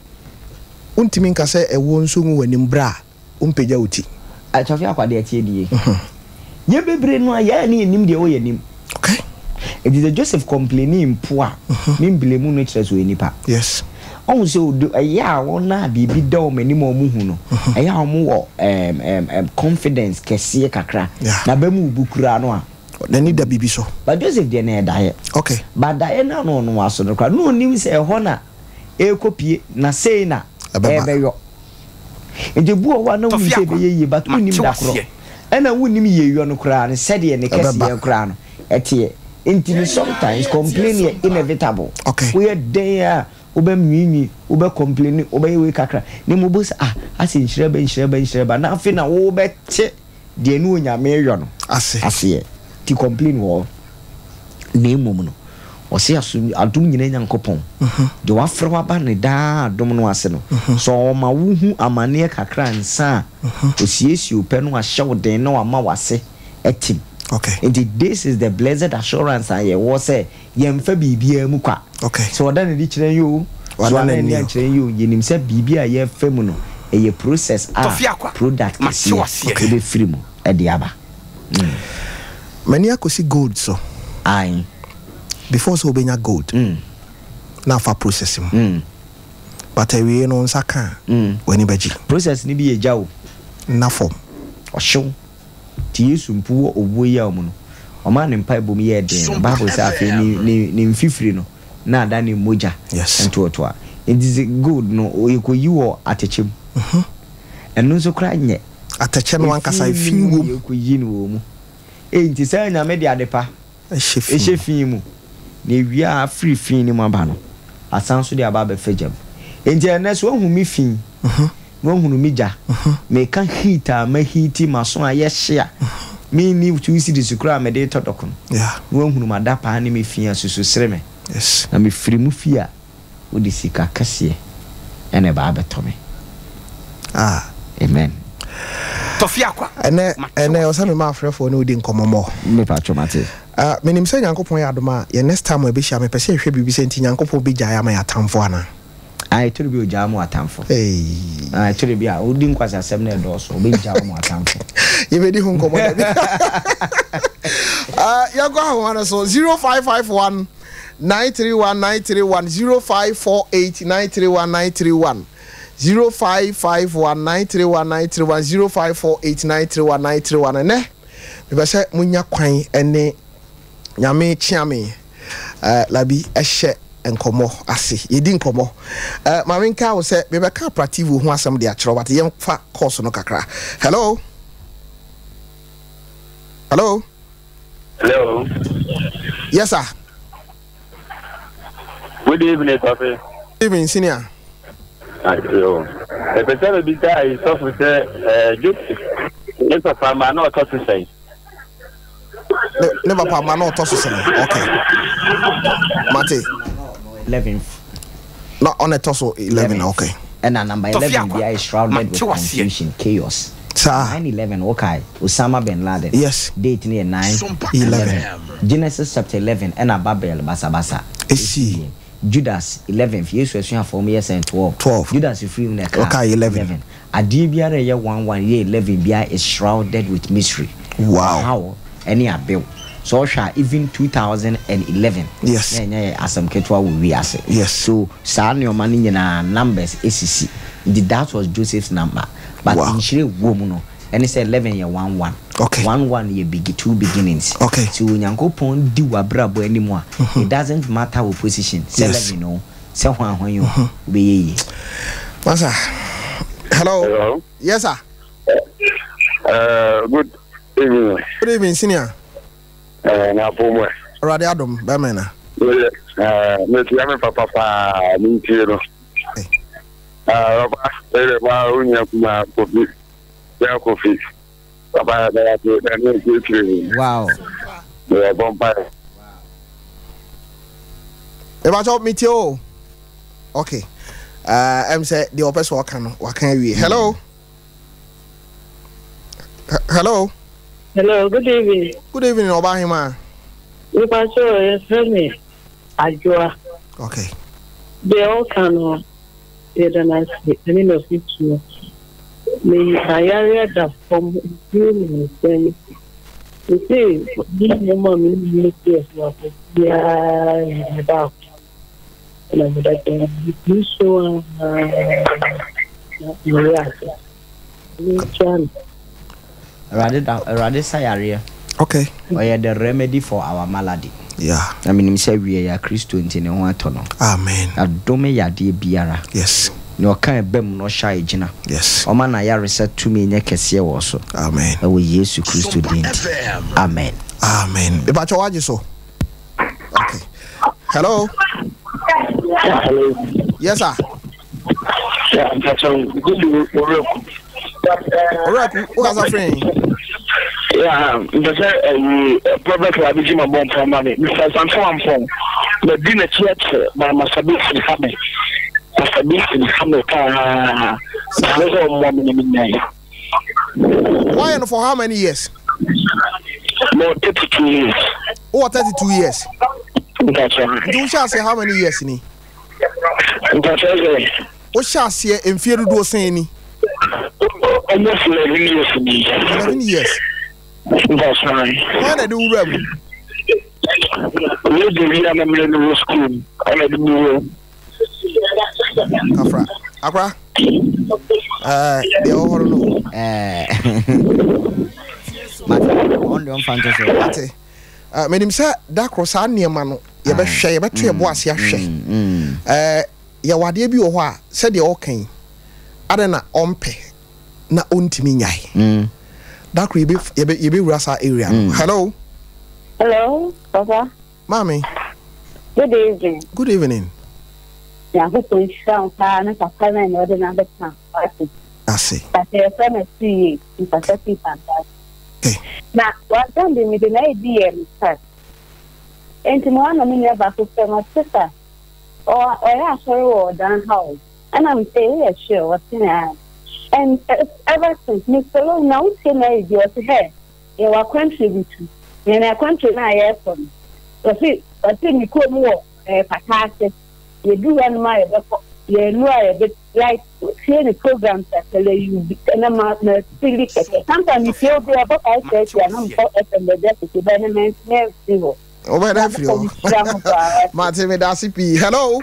wontumi nka sɛ ɛwoɔ nso ngu w'anim berɛ a wompagya wo ti. Atɔfe akwa deɛ ɛteɛ nie. Yɛn bebree no a yɛn a ne yɛnnim deɛ ɛwɔ yɛn anim. Okay. Nti sɛ Joseph complaini mpo a, me mblame no kyerɛ sɛ ɔyɛ nipa. Yes. Ɔhu sɛ odo ɛyɛ a wɔn a biribi da wɔn anim a wɔn hu no, ɛyɛ a wɔn wɔ ɛɛm ɛɛm ɛɛm confidence kɛseɛ kakra. Yeah. Na bɛ mu bu koraa no a. N'ani da biribi so. But Joseph deɛ na ɛyɛ daeɛ. Okay. But daeɛ no a na ɔno aso no koraa, na ɔnim sɛ ɛhɔ na ɛrekɔpie na sei na ɛrebɛyɔ. Nti ebi wɔ hɔ a na wonim sɛ ɛbɛyɛ yie but wonnim da korɔ. Ɛna wonnim yieyɔ no koraa no sɛdeɛ ne kɛseyɛ koraa no ɛteɛ. Nti no sometimes complain yɛ inevitable. Woyɛ dɛn a wobɛ nwiinwii, wobɛ complain, wobɛyɛ wei kakra na mmom wobɛhu sɛ ah asɛ nhyira ba nhyira ba nhyira ba na afei na wobɛte deɛ ne Onyame reyɔ no aseɛ. Nti complain wɔ hɔ. Na mmom no, ɔse asom, adom nyinaa Nyankopɔn, deɛ wafrɛ wo aba ne daa adom no ase no, sɛ ɔma wo hu amaneɛ kakra ansa a, ɔsiesie wo pɛ na wahyɛ wo den na wama w'ase atim. Nti this is the blessed assurance a yɛwɔ sɛ yɛmfa biribiara mu kwa. Sɛ ɔda n'adi kyerɛ yɛn oo, sɛ wanna n'ani ankyerɛ yɛn oo, yɛnim sɛ biribi a yɛrefa mu no, ɛyɛ process a product kɛseɛ ɛbɛfiri mu de aba. M'ani akɔsi gold so. Ae. Before sɛ wobɛnya gold, na afa process mu. But awiei no wo nsa ka a, w'ani bɛgye. Process no bi yɛ gya o. Nna fam. Ɔhyew. Nti Yesu mpo wɔ owuo yaw mu no, ɔmaa ne mpaebɔ mu yɛɛ den no, Bible sɛ afei ne, ne, ne mfifiri no, na ada ne mogya ntoatoa. Nti sɛ gold no, yɛkɔyi wɔ atɛkyɛ mu. Ɛno nso koraa nyɛ. Atɛkyɛ no ankasa, efi wom. Yɛkɔyi no wɔ mu. Ei, nti sɛ Nyame de adepa hyɛ fi mu, na ewie a afiri fi no mu aba no, asan nso de aba abɛfa gya mu. Enti ɛnnɛ, sɛ woahu me fi, na woahunu me gya, meka heat a ma heati m'aso a ɛyɛ hye a, menni two cedis koraa a mede retɔ dɔkono, na woahunu m'adapaa ne me fi a, susu sere me. Na mefiri mo fie a, wode sika kɛseɛ na ɛba abɛtɔ me. Ah. Amen. Tɔfi akwa. Ɛnɛ ɛnɛ ɔsɛ me ma afrɛfoɔ ne wodi nkɔmmɔ mmɔ. Mepa mate. Menim sɛ Nyankopɔn yɛ adom a, yɛn next time a yɛbɛhyia mepɛ sɛ yɛhwɛ biribi sɛ nti Nyankopɔn bɛgyae ama yɛn atamfo anaa? Ah, ɛtɔ bi a ogyaa mu atamfo. Eii. Ah, ɛtɔ bi a wodi nkwaseasɛm na ɛdɔɔso, obɛgyaa mu atamfo. Yɛbɛdi ho nkɔmmɔ da bi. Yɛnkɔ ahoma no so 0551 931 931 0548 931 931 0551 931 931 0548 931 931 Ɛnɛ mepɛ sɛ monya kwan ne Nyame kyeame eh, Labi hyɛ nkɔmmɔ ase. Yɛdi nkɔmmɔ. Eh, ma menka wo sɛ mebɛka Aprativo ho asɛm de akyerɛ wo, but yɛmfa course no kakra. Hello? Hello? Hello. Yes, sir. Good evening, Papi. Good evening, senior. Ayo. Ɛpɛ sɛ mebisa ayisɔfo sɛ ɛɛ Joseph ne papa ma na ɔtɔ so sɛn? Ne ne papa ma na ɔtɔ so sɛn? Okay. Mate. 11th. Na ɔna ɛtɔ so 11, okay. Ɛna number 11 biara is shrouded with confusion, chaos. Saa. 9/11 wokae Osama bin Laden. Yes. Date no yɛ 9 11. Genesis chapter 11 ɛna Babel basabasa esii. Judas 11th Yesu asuafoɔ wɔn yɛ sɛn 12. 12. Judas firi mu na ɛkaa Ɔkaa 11. Adeɛ biara a ɛyɛ one one yɛ 11 biara is shrouded with mystery. Wow. Ɔhaw ɛne abew. Sɛ ɔhwɛ a even 2011 Yes. na ɛnyɛ yɛ asɛm ketewa wɔ wiase. Yes. So saa nneɛma no nyinaa numbers esisi. Nti that was Joseph's number. But Wow. nhyira ɛwɔ mu no ɛne sɛ 11 yɛ one one. Okay. One one yɛ begi two beginnings. Okay. Sɛ Onyankopɔn di w'abrabɔ anim a, it doesn't matter wo position, sɛ Yes. 11 o, sɛ hwan hwan o, wobɛyɛ yie. Masa. Hello. Hello. Yes, sir. Good evening. Good evening, senior. Na po mu. Awurade adom, bɛmɛ na. Metia me papa paa, mentie no. Papa, ɛyɛ ma wo nua kuma Kofi. Ya Kofi. Papa, ɛbɛyɛ ase, ɛne ɛkyerɛkyerɛ mu. Wow. Meyɛ bɔ mpaeɛ. Mepakyɛw, metie o. Okay. Ɛm sɛ deɛ ɔpɛ sɛ ɔka no, waka awie. Hello. Hello. Hello, good evening. Good evening, Ɔbahema. Mepakyɛw, yɛfrɛ me Adwoa. Okay. Deɛ ɔka no, yɛda no ase ɛne n'afotuo. Me ayareɛ da fam mfie mmiɛnsa ni. Seesei me nneɛma a me nua si asuafo biara yɛ me baako. Na meda dɛm metumi so ara na meyɛ ase. Menkyia no. Awurade da Awurade sa yareɛ. Okay. Ɔyɛ the remedy for our malady. Yeah. Na menim sɛ wie ya Kristo nti ne ho atɔ no. Amen. Adome yadeɛ biara. Yes. Nea ɔka ɛba mu na ɔhyɛ a ɛgyina. Yes. Ɔma n'ayaresa tumi nyɛ kɛseɛ wɔ so. Amen. Ɛwɔ Yesu Kristo din nti. Amen. Amen. Mepakyɛ wagye so. Okay. Hello. Hello. Yes, sir. Yeah, good Owuraku. Owuraku, wo kasa firi he? Yeah, mpɛ sɛ ɛyi Prophet Labi gye ma bɔ mpa ma me. Mr. Sanfo Ampɔn, madi n'akyi akyɛ, ma Master ha me. Master Bisi ha me paa. Mpɛ sɛ ɔmmoa me na menyae. Wayɛ no for how many years? Mo 32 years. Wowɔ 32 years? Mpakyɛ. Nti wohyɛ aseɛ how many years ni? Mpakyɛ sɛ. Wohyɛ aseɛ mfie dodoɔ sɛn ni? Almost 11 years ni. 11 years. Mpakyɛ. Hwan na ɛde wura mu? Radio bi a na meyɛ no wɔ school mu ɛna ɛde me wura mu. Afra. Akora. Ɛɛ deɛ ɔwɔ hɔ no no. Ɛɛ. Mate ɔn deɛ ɔmfa nto so. Mate. Ɛɛ menim sɛ da koro saa nneɛma no yɛbɛhwɛ yɛbɛto yɛn bo ase ahwɛ. Ɛɛ yɛwɔ adeɛ bi wɔ hɔ a sɛdeɛ ɔka yi adɛn na ɔmpɛ na ɔntumi nyae. Da koro yɛbɛ yɛbɛ yɛbɛwura saa area no. Hello. Hello, Papa. Maame. Good evening. Good evening. Nyankopɔn nhyira wo paa ne papa no a na ɔde no abɛka ase. Ase. Papa yɛfrɛ no asu yie, mpasa fi pampa. Okay. Na wasan de mede na edi yɛ me test. Enti mo ano me nua baako fɛ no sista ɔyɛ asɔre wɔ ɔdan ha o. Ɛna me sɛ woyɛ sure ɔse ae. And ever since, Mister Lowe, na wotie Mary bi, ɔse, hɛ, yɛwɔ akwantuo bi tu. Na yɛn akwantuo no a yɛrekɔ no, ɔse, ɔse ne kurom wɔ eh, pata ase. Yɛduru hɔnom a yɛbɛkɔ, yɛn nnuro a yɛbɛ, like, tie ne programs a, tɛlɛ you be, ɛna ma, ma fili kɛkɛ. Sometimes me tie obi a, ɔbɔ 5:30 a, na mekɔ FM baabi akɔtie, bɛɛ ne mantumi amfiri hɔ. Wobɛda afiri hɔ. Mate meda ase pii. Hello.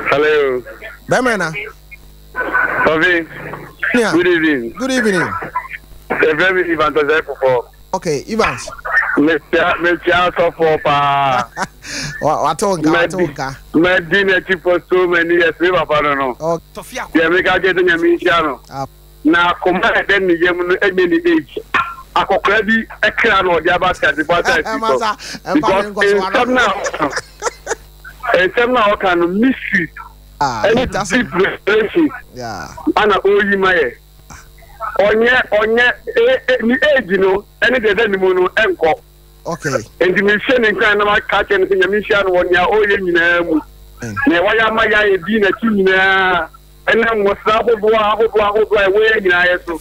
Hello. Bɛmɛ na. Kofi. Yeah. Good evening. Good evening. Efrɛ mi Ivan Tɔsɛ Kufɔ. Okay, Evans. Metia metia asɔfoɔ paa. Wato nka wato nka. Mɛdi n'akyi for so many years mi papa no no. Deɛ meka kyerɛ sɛ nyame nhyira no. Ah. Na akoma a ɛda ne yam no nyɛ ne age. Akɔkora bi kra na ɔde aba ateasefo asase so. Because nsɛm no a ɔka no, nsɛm no a ɔka no mysteries ɛne deep revelations ana ɔreyi ma yɛ. Ɔnyɛ ɔnyɛ ne age no ɛne deɛ ɛda ne mu no ɛnkɔ. Okay. Nti mehyɛ ne nkuran na maka kyerɛ no sɛ Nyame nhyira no wɔ nea ɔreyɛ nyinaa mu. Nea wayɛ ama yɛ a yɛdi n'akyi nyinaa. Ɛnam mmosra ahodoɔ ahodoɔ ahodoɔ a ɛwɔ yɛn nyinaa yɛ so.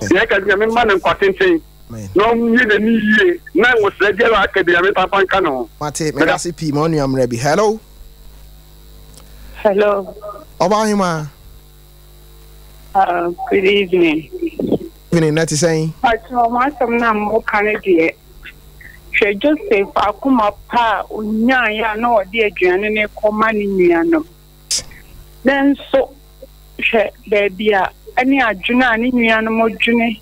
Yɛka sɛ Nyame mma no nkwa tenten na ɔnyi n'ani yie na nwosra biara a aka bi Nyame nsa mfa nka ne ho. Mate, meda ase pii ma onua mmerɛ bi. Hello. Hello. Ɔbaa hemaa. Good evening. Evening, na te sɛn? Pakyɛ mo asɛm no a moka no deɛ, hwɛ Joseph akoma pa a onyaeɛ a na ɔde aduane no rekɔma ne nuanom. Nanso hwɛ baabi a ɛne adwene a ne nuanom dwene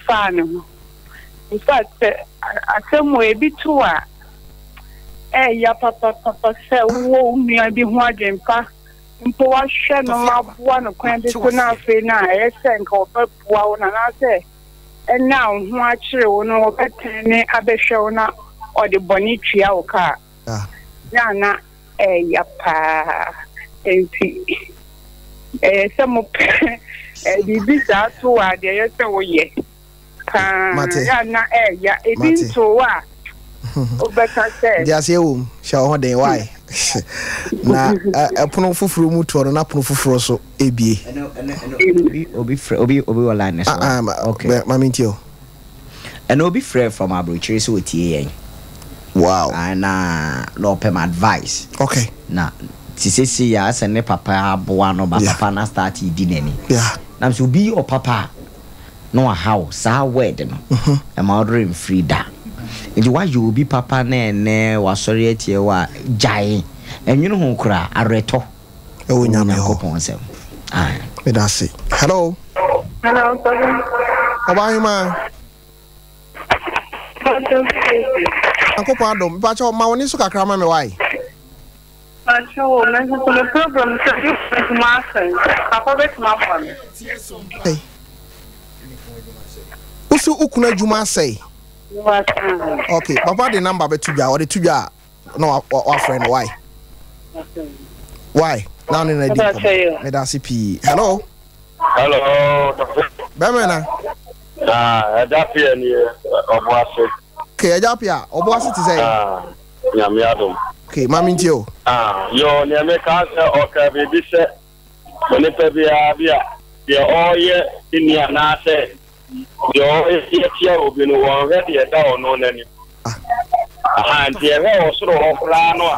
faa ne ho. In fact, sɛ asɛm wɔ ebi to a, ɛyɛ papapapa sɛ wowɔ wo nua bi ho adwempa mpo wahwɛ no aboa no kwan bi so na afei no a ɛyɛ sɛ nka ɔbɛboa wo no anaasɛ ɛna a wo ho akyere wo no ɔbɛtɛn ne abɛhwɛ wo na ɔde bɔne tua wo ka a, na na Ɛyɛ ya paa. Enti ɛyɛ sɛ mopɛ biribi saa to wo a, deɛ ɛyɛ sɛ woyɛ paa. Mate. Yɛ a na ɛyɛ. Ebi Mate. nto wo a, wobɛka sɛ. Nti aseɛ wom. Hyɛ wo ho den. Why? Na ɛpono foforɔ mu toɔ no na pono foforɔ so ebie. Ɛno ɛno ɛno obi obi frɛ obi obi wɔ line no so. Ah, ah, ma, Okay. ma me ntie o. Ɛna obi frɛɛ from abrokyire sɛ otie yɛn. Wow. Ah, na na ɔpɛ ma advice. Okay. Na te sese ya asɛ ne papa aboa no ba Yeah. papa na start di n'ani. Yeah. Na sɛ obi yɛ ɔpapa a na wahaw saa word no. Ɛma ɔdore mfiri da. Nti wayɛ obi papa na ɛnɛ wasɔre atie wo a gyae. Ɛnwene ho koraa awerɛtɔ. Ɛwɔ Nyame hɔ. Onyankopɔn nsɛm. Ae. Meda ase. Hello. Hello, Papa. Ɔbaa Nyankopɔn adom. Mpakyɛ ma wo ne so kakra ma me wae. Mpakyɛ wo, me nso so me problem sɛ me kunu adwuma asɛe. Papa bɛtumi aboa me. Hey. Wosi wo kunu adwuma asɛe? Okay, papa de number bɛto dwa, ɔde to dwa a na wafrɛ no why why na ɔne no adi nkɔmmɔ meda ase pii hello hello bɛmɛ na ɛgya pia ni ɔbo ase okay ɛgya pia ɔbo ase te sɛ nyame adom okay maame ntie o yo nea meka sɛ ɔka biribi sɛ onipa biara bi a deɛ ɔreyɛ ne ni anaasɛ Deɛ ɔyɛ tia obi no, wɔnhwɛ deɛ ɛda ɔno n'anim. Aha, nti yɛhwɛ wɔ soro hɔ koraa no a,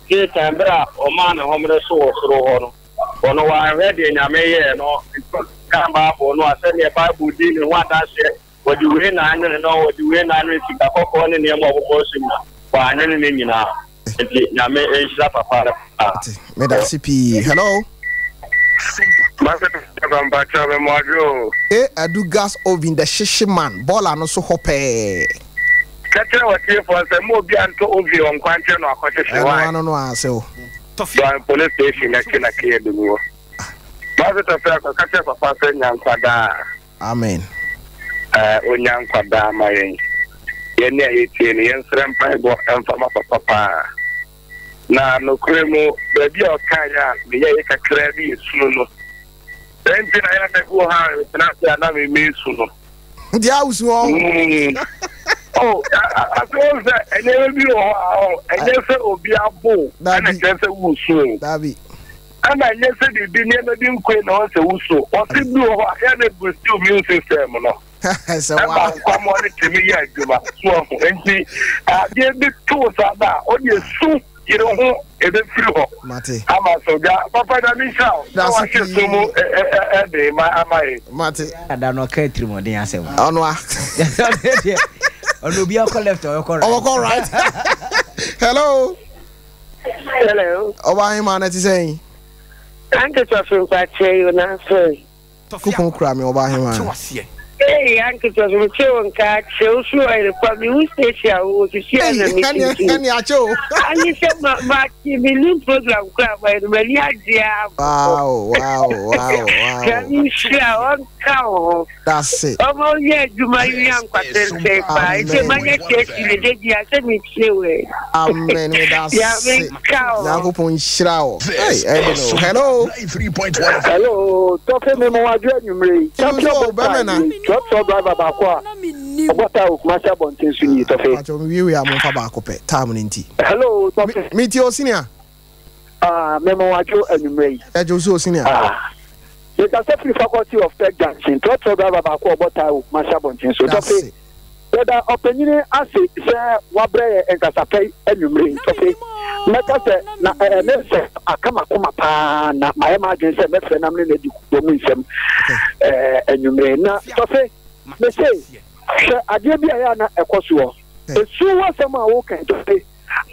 Satan berɛ a ɔmaa ne homene so wɔ soro hɔ no, ɔno wanhwɛ deɛ Nyame yɛɛ no, nti ɔkan Bible no a, sɛdeɛ Bible di ne ho adanseɛ, wɔde wei na anwene no, wɔde wei na anwene sika kɔkɔɔ ne nneɛma a ɔbobɔ so nyinaa, wɔanwene ne nyinaa. Nti Nyame nhyira papa no paa. Meda ase pii. Hello. E adu gas oven the hyehye man bɔɔla no so hɔ pɛɛ. Ka kyerɛ w'atiefoɔ sɛ mma obiara ntɔ oven wɔ nkwankyɛn na wakɔhyehye. Ɛno Why? ano no ara sɛ o. Duan police station akyi na KAB no wɔ. Master Tafia ka kyerɛ papa sɛ nya nkwa daa. Amen. Eh, onya nkwa daa ma yɛn. Yɛn a yɛtie no, yɛnsrɛ mpaebɔ mfa ma papa paa. Na nokorɛ mu, baabi a ɔkaeɛ a meyɛeɛ kakraa bi yɛ sunu no. Sɛ nti na yɛ bi wɔ hɔ a metena ase a na memesu no. Nti a wosu hɔ? Oh, afei wɔn sɛ nneɛma bi wɔ hɔ a ɛnyɛ sɛ obi abo ɛna kyerɛ sɛ wosu o. Dabi. Ɛna ɛnyɛ sɛ biribi nneɛma bi nkoe na ɔsɛ wuso. Ɔse bi wɔ hɔ a yɛ na boost immune system no. Ɛma nkwammoa no tumi yɛ adwuma. So ahu. Nti adeɛ bi too saa da a, ɔde esu yere ho ebefiri hɔ. Mate. Ama so gya. Papa Nyame nhyira wo. Na Dase wahyɛ so mu ɛden ma ama yɛn. Mate. Ada no ɔka atirimɔden asɛm. Ɔno a. Ɔno obi akɔ left ɔbɛkɔ right. Ɔbɛkɔ right. Hello. Hello. Ɔba ahema na ti sɛn? Anke sɔfo mpakyɛ yi na sɔre. Kupon kura me ɔba ahema. Hey, Anke sɔfo me kyɛ wo nka akyɛ wo fi ɔyere pa me hu station a wo sisi a na me ti. Ɛne akyɛ o. Ani sɛ ma ma ti me new program kura ma ɛno m'ani agye a. Wow, wow, wow, wow. Nyame nhyira ɔnka wo ho. Dase. Ɔma wo yɛ adwuma yi nya nkwa tenten paa. Nti manya kyerɛkyerɛ ne da bia sɛ metie wo ɛ. Amen. Meda ase. Nyame nka wo. Nyankopɔn nhyira wo. Hey, ɛde no. Hello. Hello, Tɔfe me mo adwo anwummere yi. Champion bɛmɛ na. Trɔtrɔ driver baako a ɔbɔ taa wɔ Kumasi abɔnten so nie Tɔfe. Pacho me wie wie a mo nfa baako pɛ time no nti. Hello, Tɔfe. Me tie o senior. Ah, me mo adwo anwummere yi. Ɛgye so o senior. Ah. Mekasa firi Faculty of Tech Junction, trɔtrɔ driver baako a ɔbɔ tae wɔ Kumasi abɔnten so. Tɔfe, yɛda ɔpanyini ase sɛ wabrɛ yɛn nkasapɛ yi anwummere yi. Tɔfe, mɛka sɛ na ɛɛ ne nsɛm aka m'akoma paa na mayɛ m'adwene sɛ mɛfrɛ na mene no adi wɔ mu nsɛm ɛɛ anwummere yi. Na Tɔfe, mese hwɛ adeɛ bi a ɛyɛ a na ɛkɔ soɔ. Esu ho asɛm a woka yi, Tɔfe,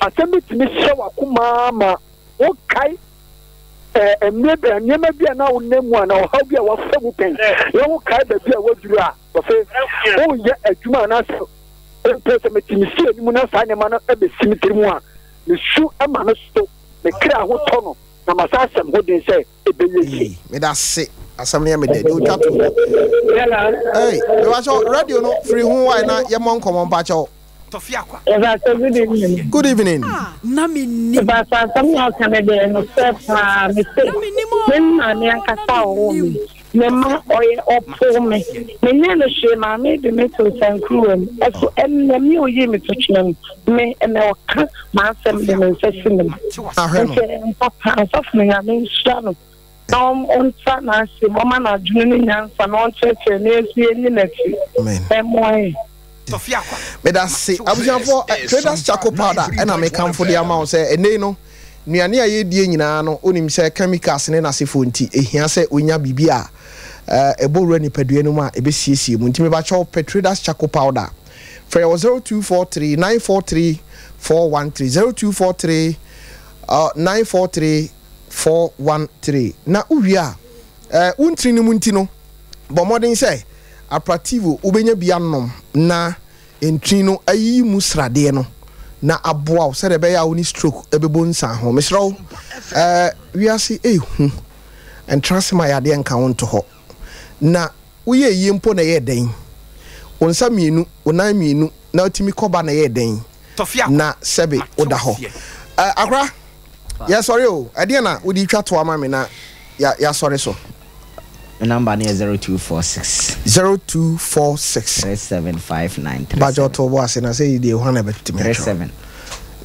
asɛm bi tumi hyɛ w'akoma ma wokae ɛɛ mmerɛ bi nneɛma bi a na wonam mu anaa ɔhaw bi a wafa mu pɛn na wokae baabi a waduru a ɔsɛ woyɛ adwuma anaasɛ mpo sɛ mete me fie no mu na saa nneɛma no bɛsi me tiri mu a mesu ma no so me kra ho tɔ no na masa asɛm ho den sɛ ɛbɛyɛ yie. Meda se asɛm no yɛ me dɛ deɛ ɔtwa to no. Hey, mebakyɛw radio no firi ho wae na yɛmmɔ nkɔmmɔ mpakyɛw. Pastor, good evening. Good evening. Pastor, asɛm na ɔka no deɛ nokorɛ paa mese me maame ankasa a ɔwɔ me me ma ɔyɛ ɔpoo me menyɛ no hwee maame de me to nsankuruwa mu ɛso ɛnɛ me oyii me to twene no me ɛnɛ ɔka m'asɛm de me nsa si me mu nti ɛyɛ mpa paa ɔsɔfo no nyame nhyira no na ɔntra n'asɛm ɔma no adwene ne nyansa na ɔnkyerɛkyerɛ na yɛn nso yɛnni n'akyi ɛmmoa yɛn. Meda se abusuafoɔ eh, Traders Charcoal Powder ɛna mekamfo de ama wo sɛ ɛnnɛ yi no nnuane a yɛdie nyinaa no wonim sɛ chemicals ne n'asefoɔ nti ɛhia sɛ wonya biribi a eh, ɛbɔ wura nipadua no mu a ɛbɛsiesie mu nti mebakyɛw pɛ Traders Charcoal Powder frɛ wɔ 0243 943 413 0243 uh, 943 413 na wowie a eh, wo ntini no mu nti no Bɔ mmɔden sɛ Aprativo wobɛnya bi anom na ntini no ayiyi mu sradeɛ no na aboa wo sɛdeɛ ɛbɛyɛ a wo ne stroke bɛbɔ nsan ho. Mesrɛ wo, eh, wiase ɛhu. Ntra ase ma yadeɛ nka wo nto hɔ. Na woyɛ yie mpo na ɛyɛ dɛn? Wo nsa mmienu, wo nan mmienu na wotumi kɔba na ɛyɛ dɛn? Na sɛbe woda hɔ. Eh, akora, yɛsɔre o. Ɛdeɛn na wode retwa toa ma me na yɛasɔre so? Me number no yɛ 0246. 0246. 375937. Mpakyɛ ɔtɔ bɔ ase na sɛ yi deɛ hwan na ɛbɛtumi atwerɛ. 37.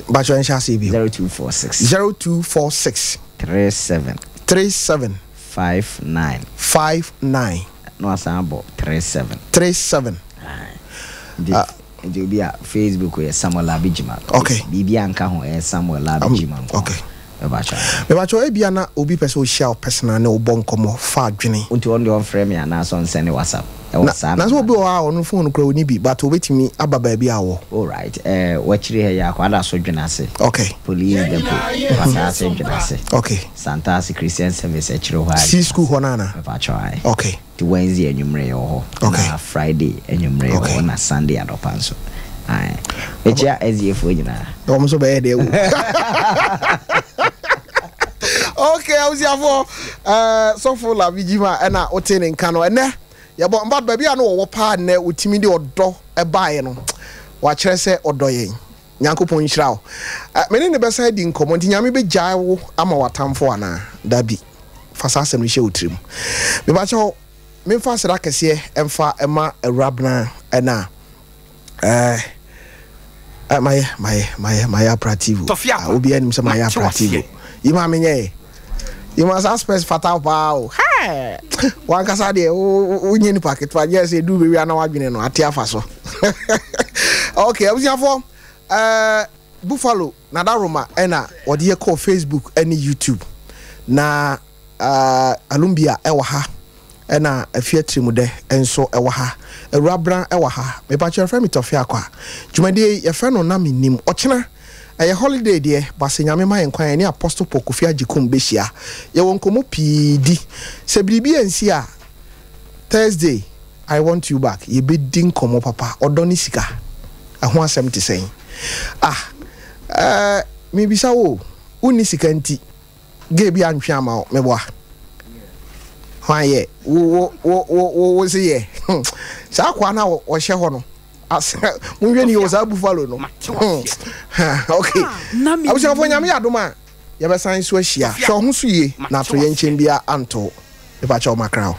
Mpakyɛ nhyɛ aseɛ bio. 0246. 0246. 37. 37. 59. 59. Na wasan abɔ 37. 37. Nti nti obi a Facebook yɛ Samuel Abijima. Okay. Biribi anka ho ɛyɛ Samuel Abijima nko. Okay. Mepakyɛw ebia na obi pɛ sɛ ohyia wo personal ne wo bɔ nkɔmmɔ fa adwene. Nti ɔno deɛ ɔmfrɛ me anaasɛ ɔnsɛne WhatsApp ɛwɔ saa Na sɛ obi wɔ hɔ a ɔno phone koraa ɔnni bi but obetumi aba baabi a wɔ. Alright eh wakyiri ha yi akɔ ada so dwene ase. Okay. Police depot Kwasaase dwene ase. Okay. Santase Christian service akyiri hɔ a. C school hɔ no anaa? Mepakyɛw ae. Okay. Nti Wednesday anwummerɛ yɛwɔ hɔ, ɛna Friday anwummerɛ yɛwɔ hɔ, ɛna Sunday anɔpa nso. Ae. Mekyia SDA foɔ nyinaa. Wɔn nso bɛyɛ deɛ wo. Okay, abusuafoɔ, eh, sɔfo Labi Jima ɛna wote ne nka no ɛnɛ yɛbɔ mba baabi a no wɔwɔ paa nnɛ wotumi de ɔdɔ ɛbaeɛ no wakyerɛ sɛ ɔdɔ yɛn. Nyankopɔn nhyira wo. Eh, me ne no bɛsan adi nkɔmmɔ, nti Nyame bɛgyae wo ama w'atamfo anaa? Dabi. Fa saa asɛm no hyɛ wo tirim. Mepakyɛw, memfa aseda kɛseɛ mfa mma Awurabena ɛna eh, eh, mayɛ, mayɛ, mayɛ, mayɛ aprativo. Ah, obiara nim sɛ mayɛ aprativo. Yi maa menyɛɛ. Yima saa spɛs fata wo paa o. Hɛɛ! Wankasa deɛ wonyɛ nipa ketewa gyɛ sɛ ɛduru baabi a na wadwene no ate afa so. Okay, abusuafoɔ, eh, Buffalo Nadaroma ɛna wɔde yɛ kɔɔ Facebook ɛne YouTube. Na eh, Alumbia ɛwɔ ha. Ɛna Afie Atirimudɛ nso ɛwɔ ha. Awurabran ɛwɔ ha. Mepakyɛ yɛfrɛ me Tɔfe Akwa. Dwumadie yi yɛfrɛ no Na Mennim. Ɔkyena ɛyɛ holiday deɛ but sɛ Nyame ma yɛn kwan a yɛne Apostle Paul Kofi Agyekum bɛhyia. Yɛwɔ nkɔmmɔ pii di. Sɛ biribi ansi a Thursday I want you back yɛbɛdi nkɔmmɔ papa. Ɔdɔ ne sika ɛho asɛm te sɛn? Ah eh, mebisa wo o, wonni sika nti Gay bi antwe ama wo meboa. Hwan yɛ wo wo wo wo wo wo se yɛ saa akoa na ɔhyɛ hɔ no asa monhwɛ ni wɔ saa buffalo no okay abusuafo nyame yɛ adom a yɛbɛsan so ahyia hwɛ ɔho so yie na ato yɛn nkyɛn bia anto mepa kyɛw makra wo.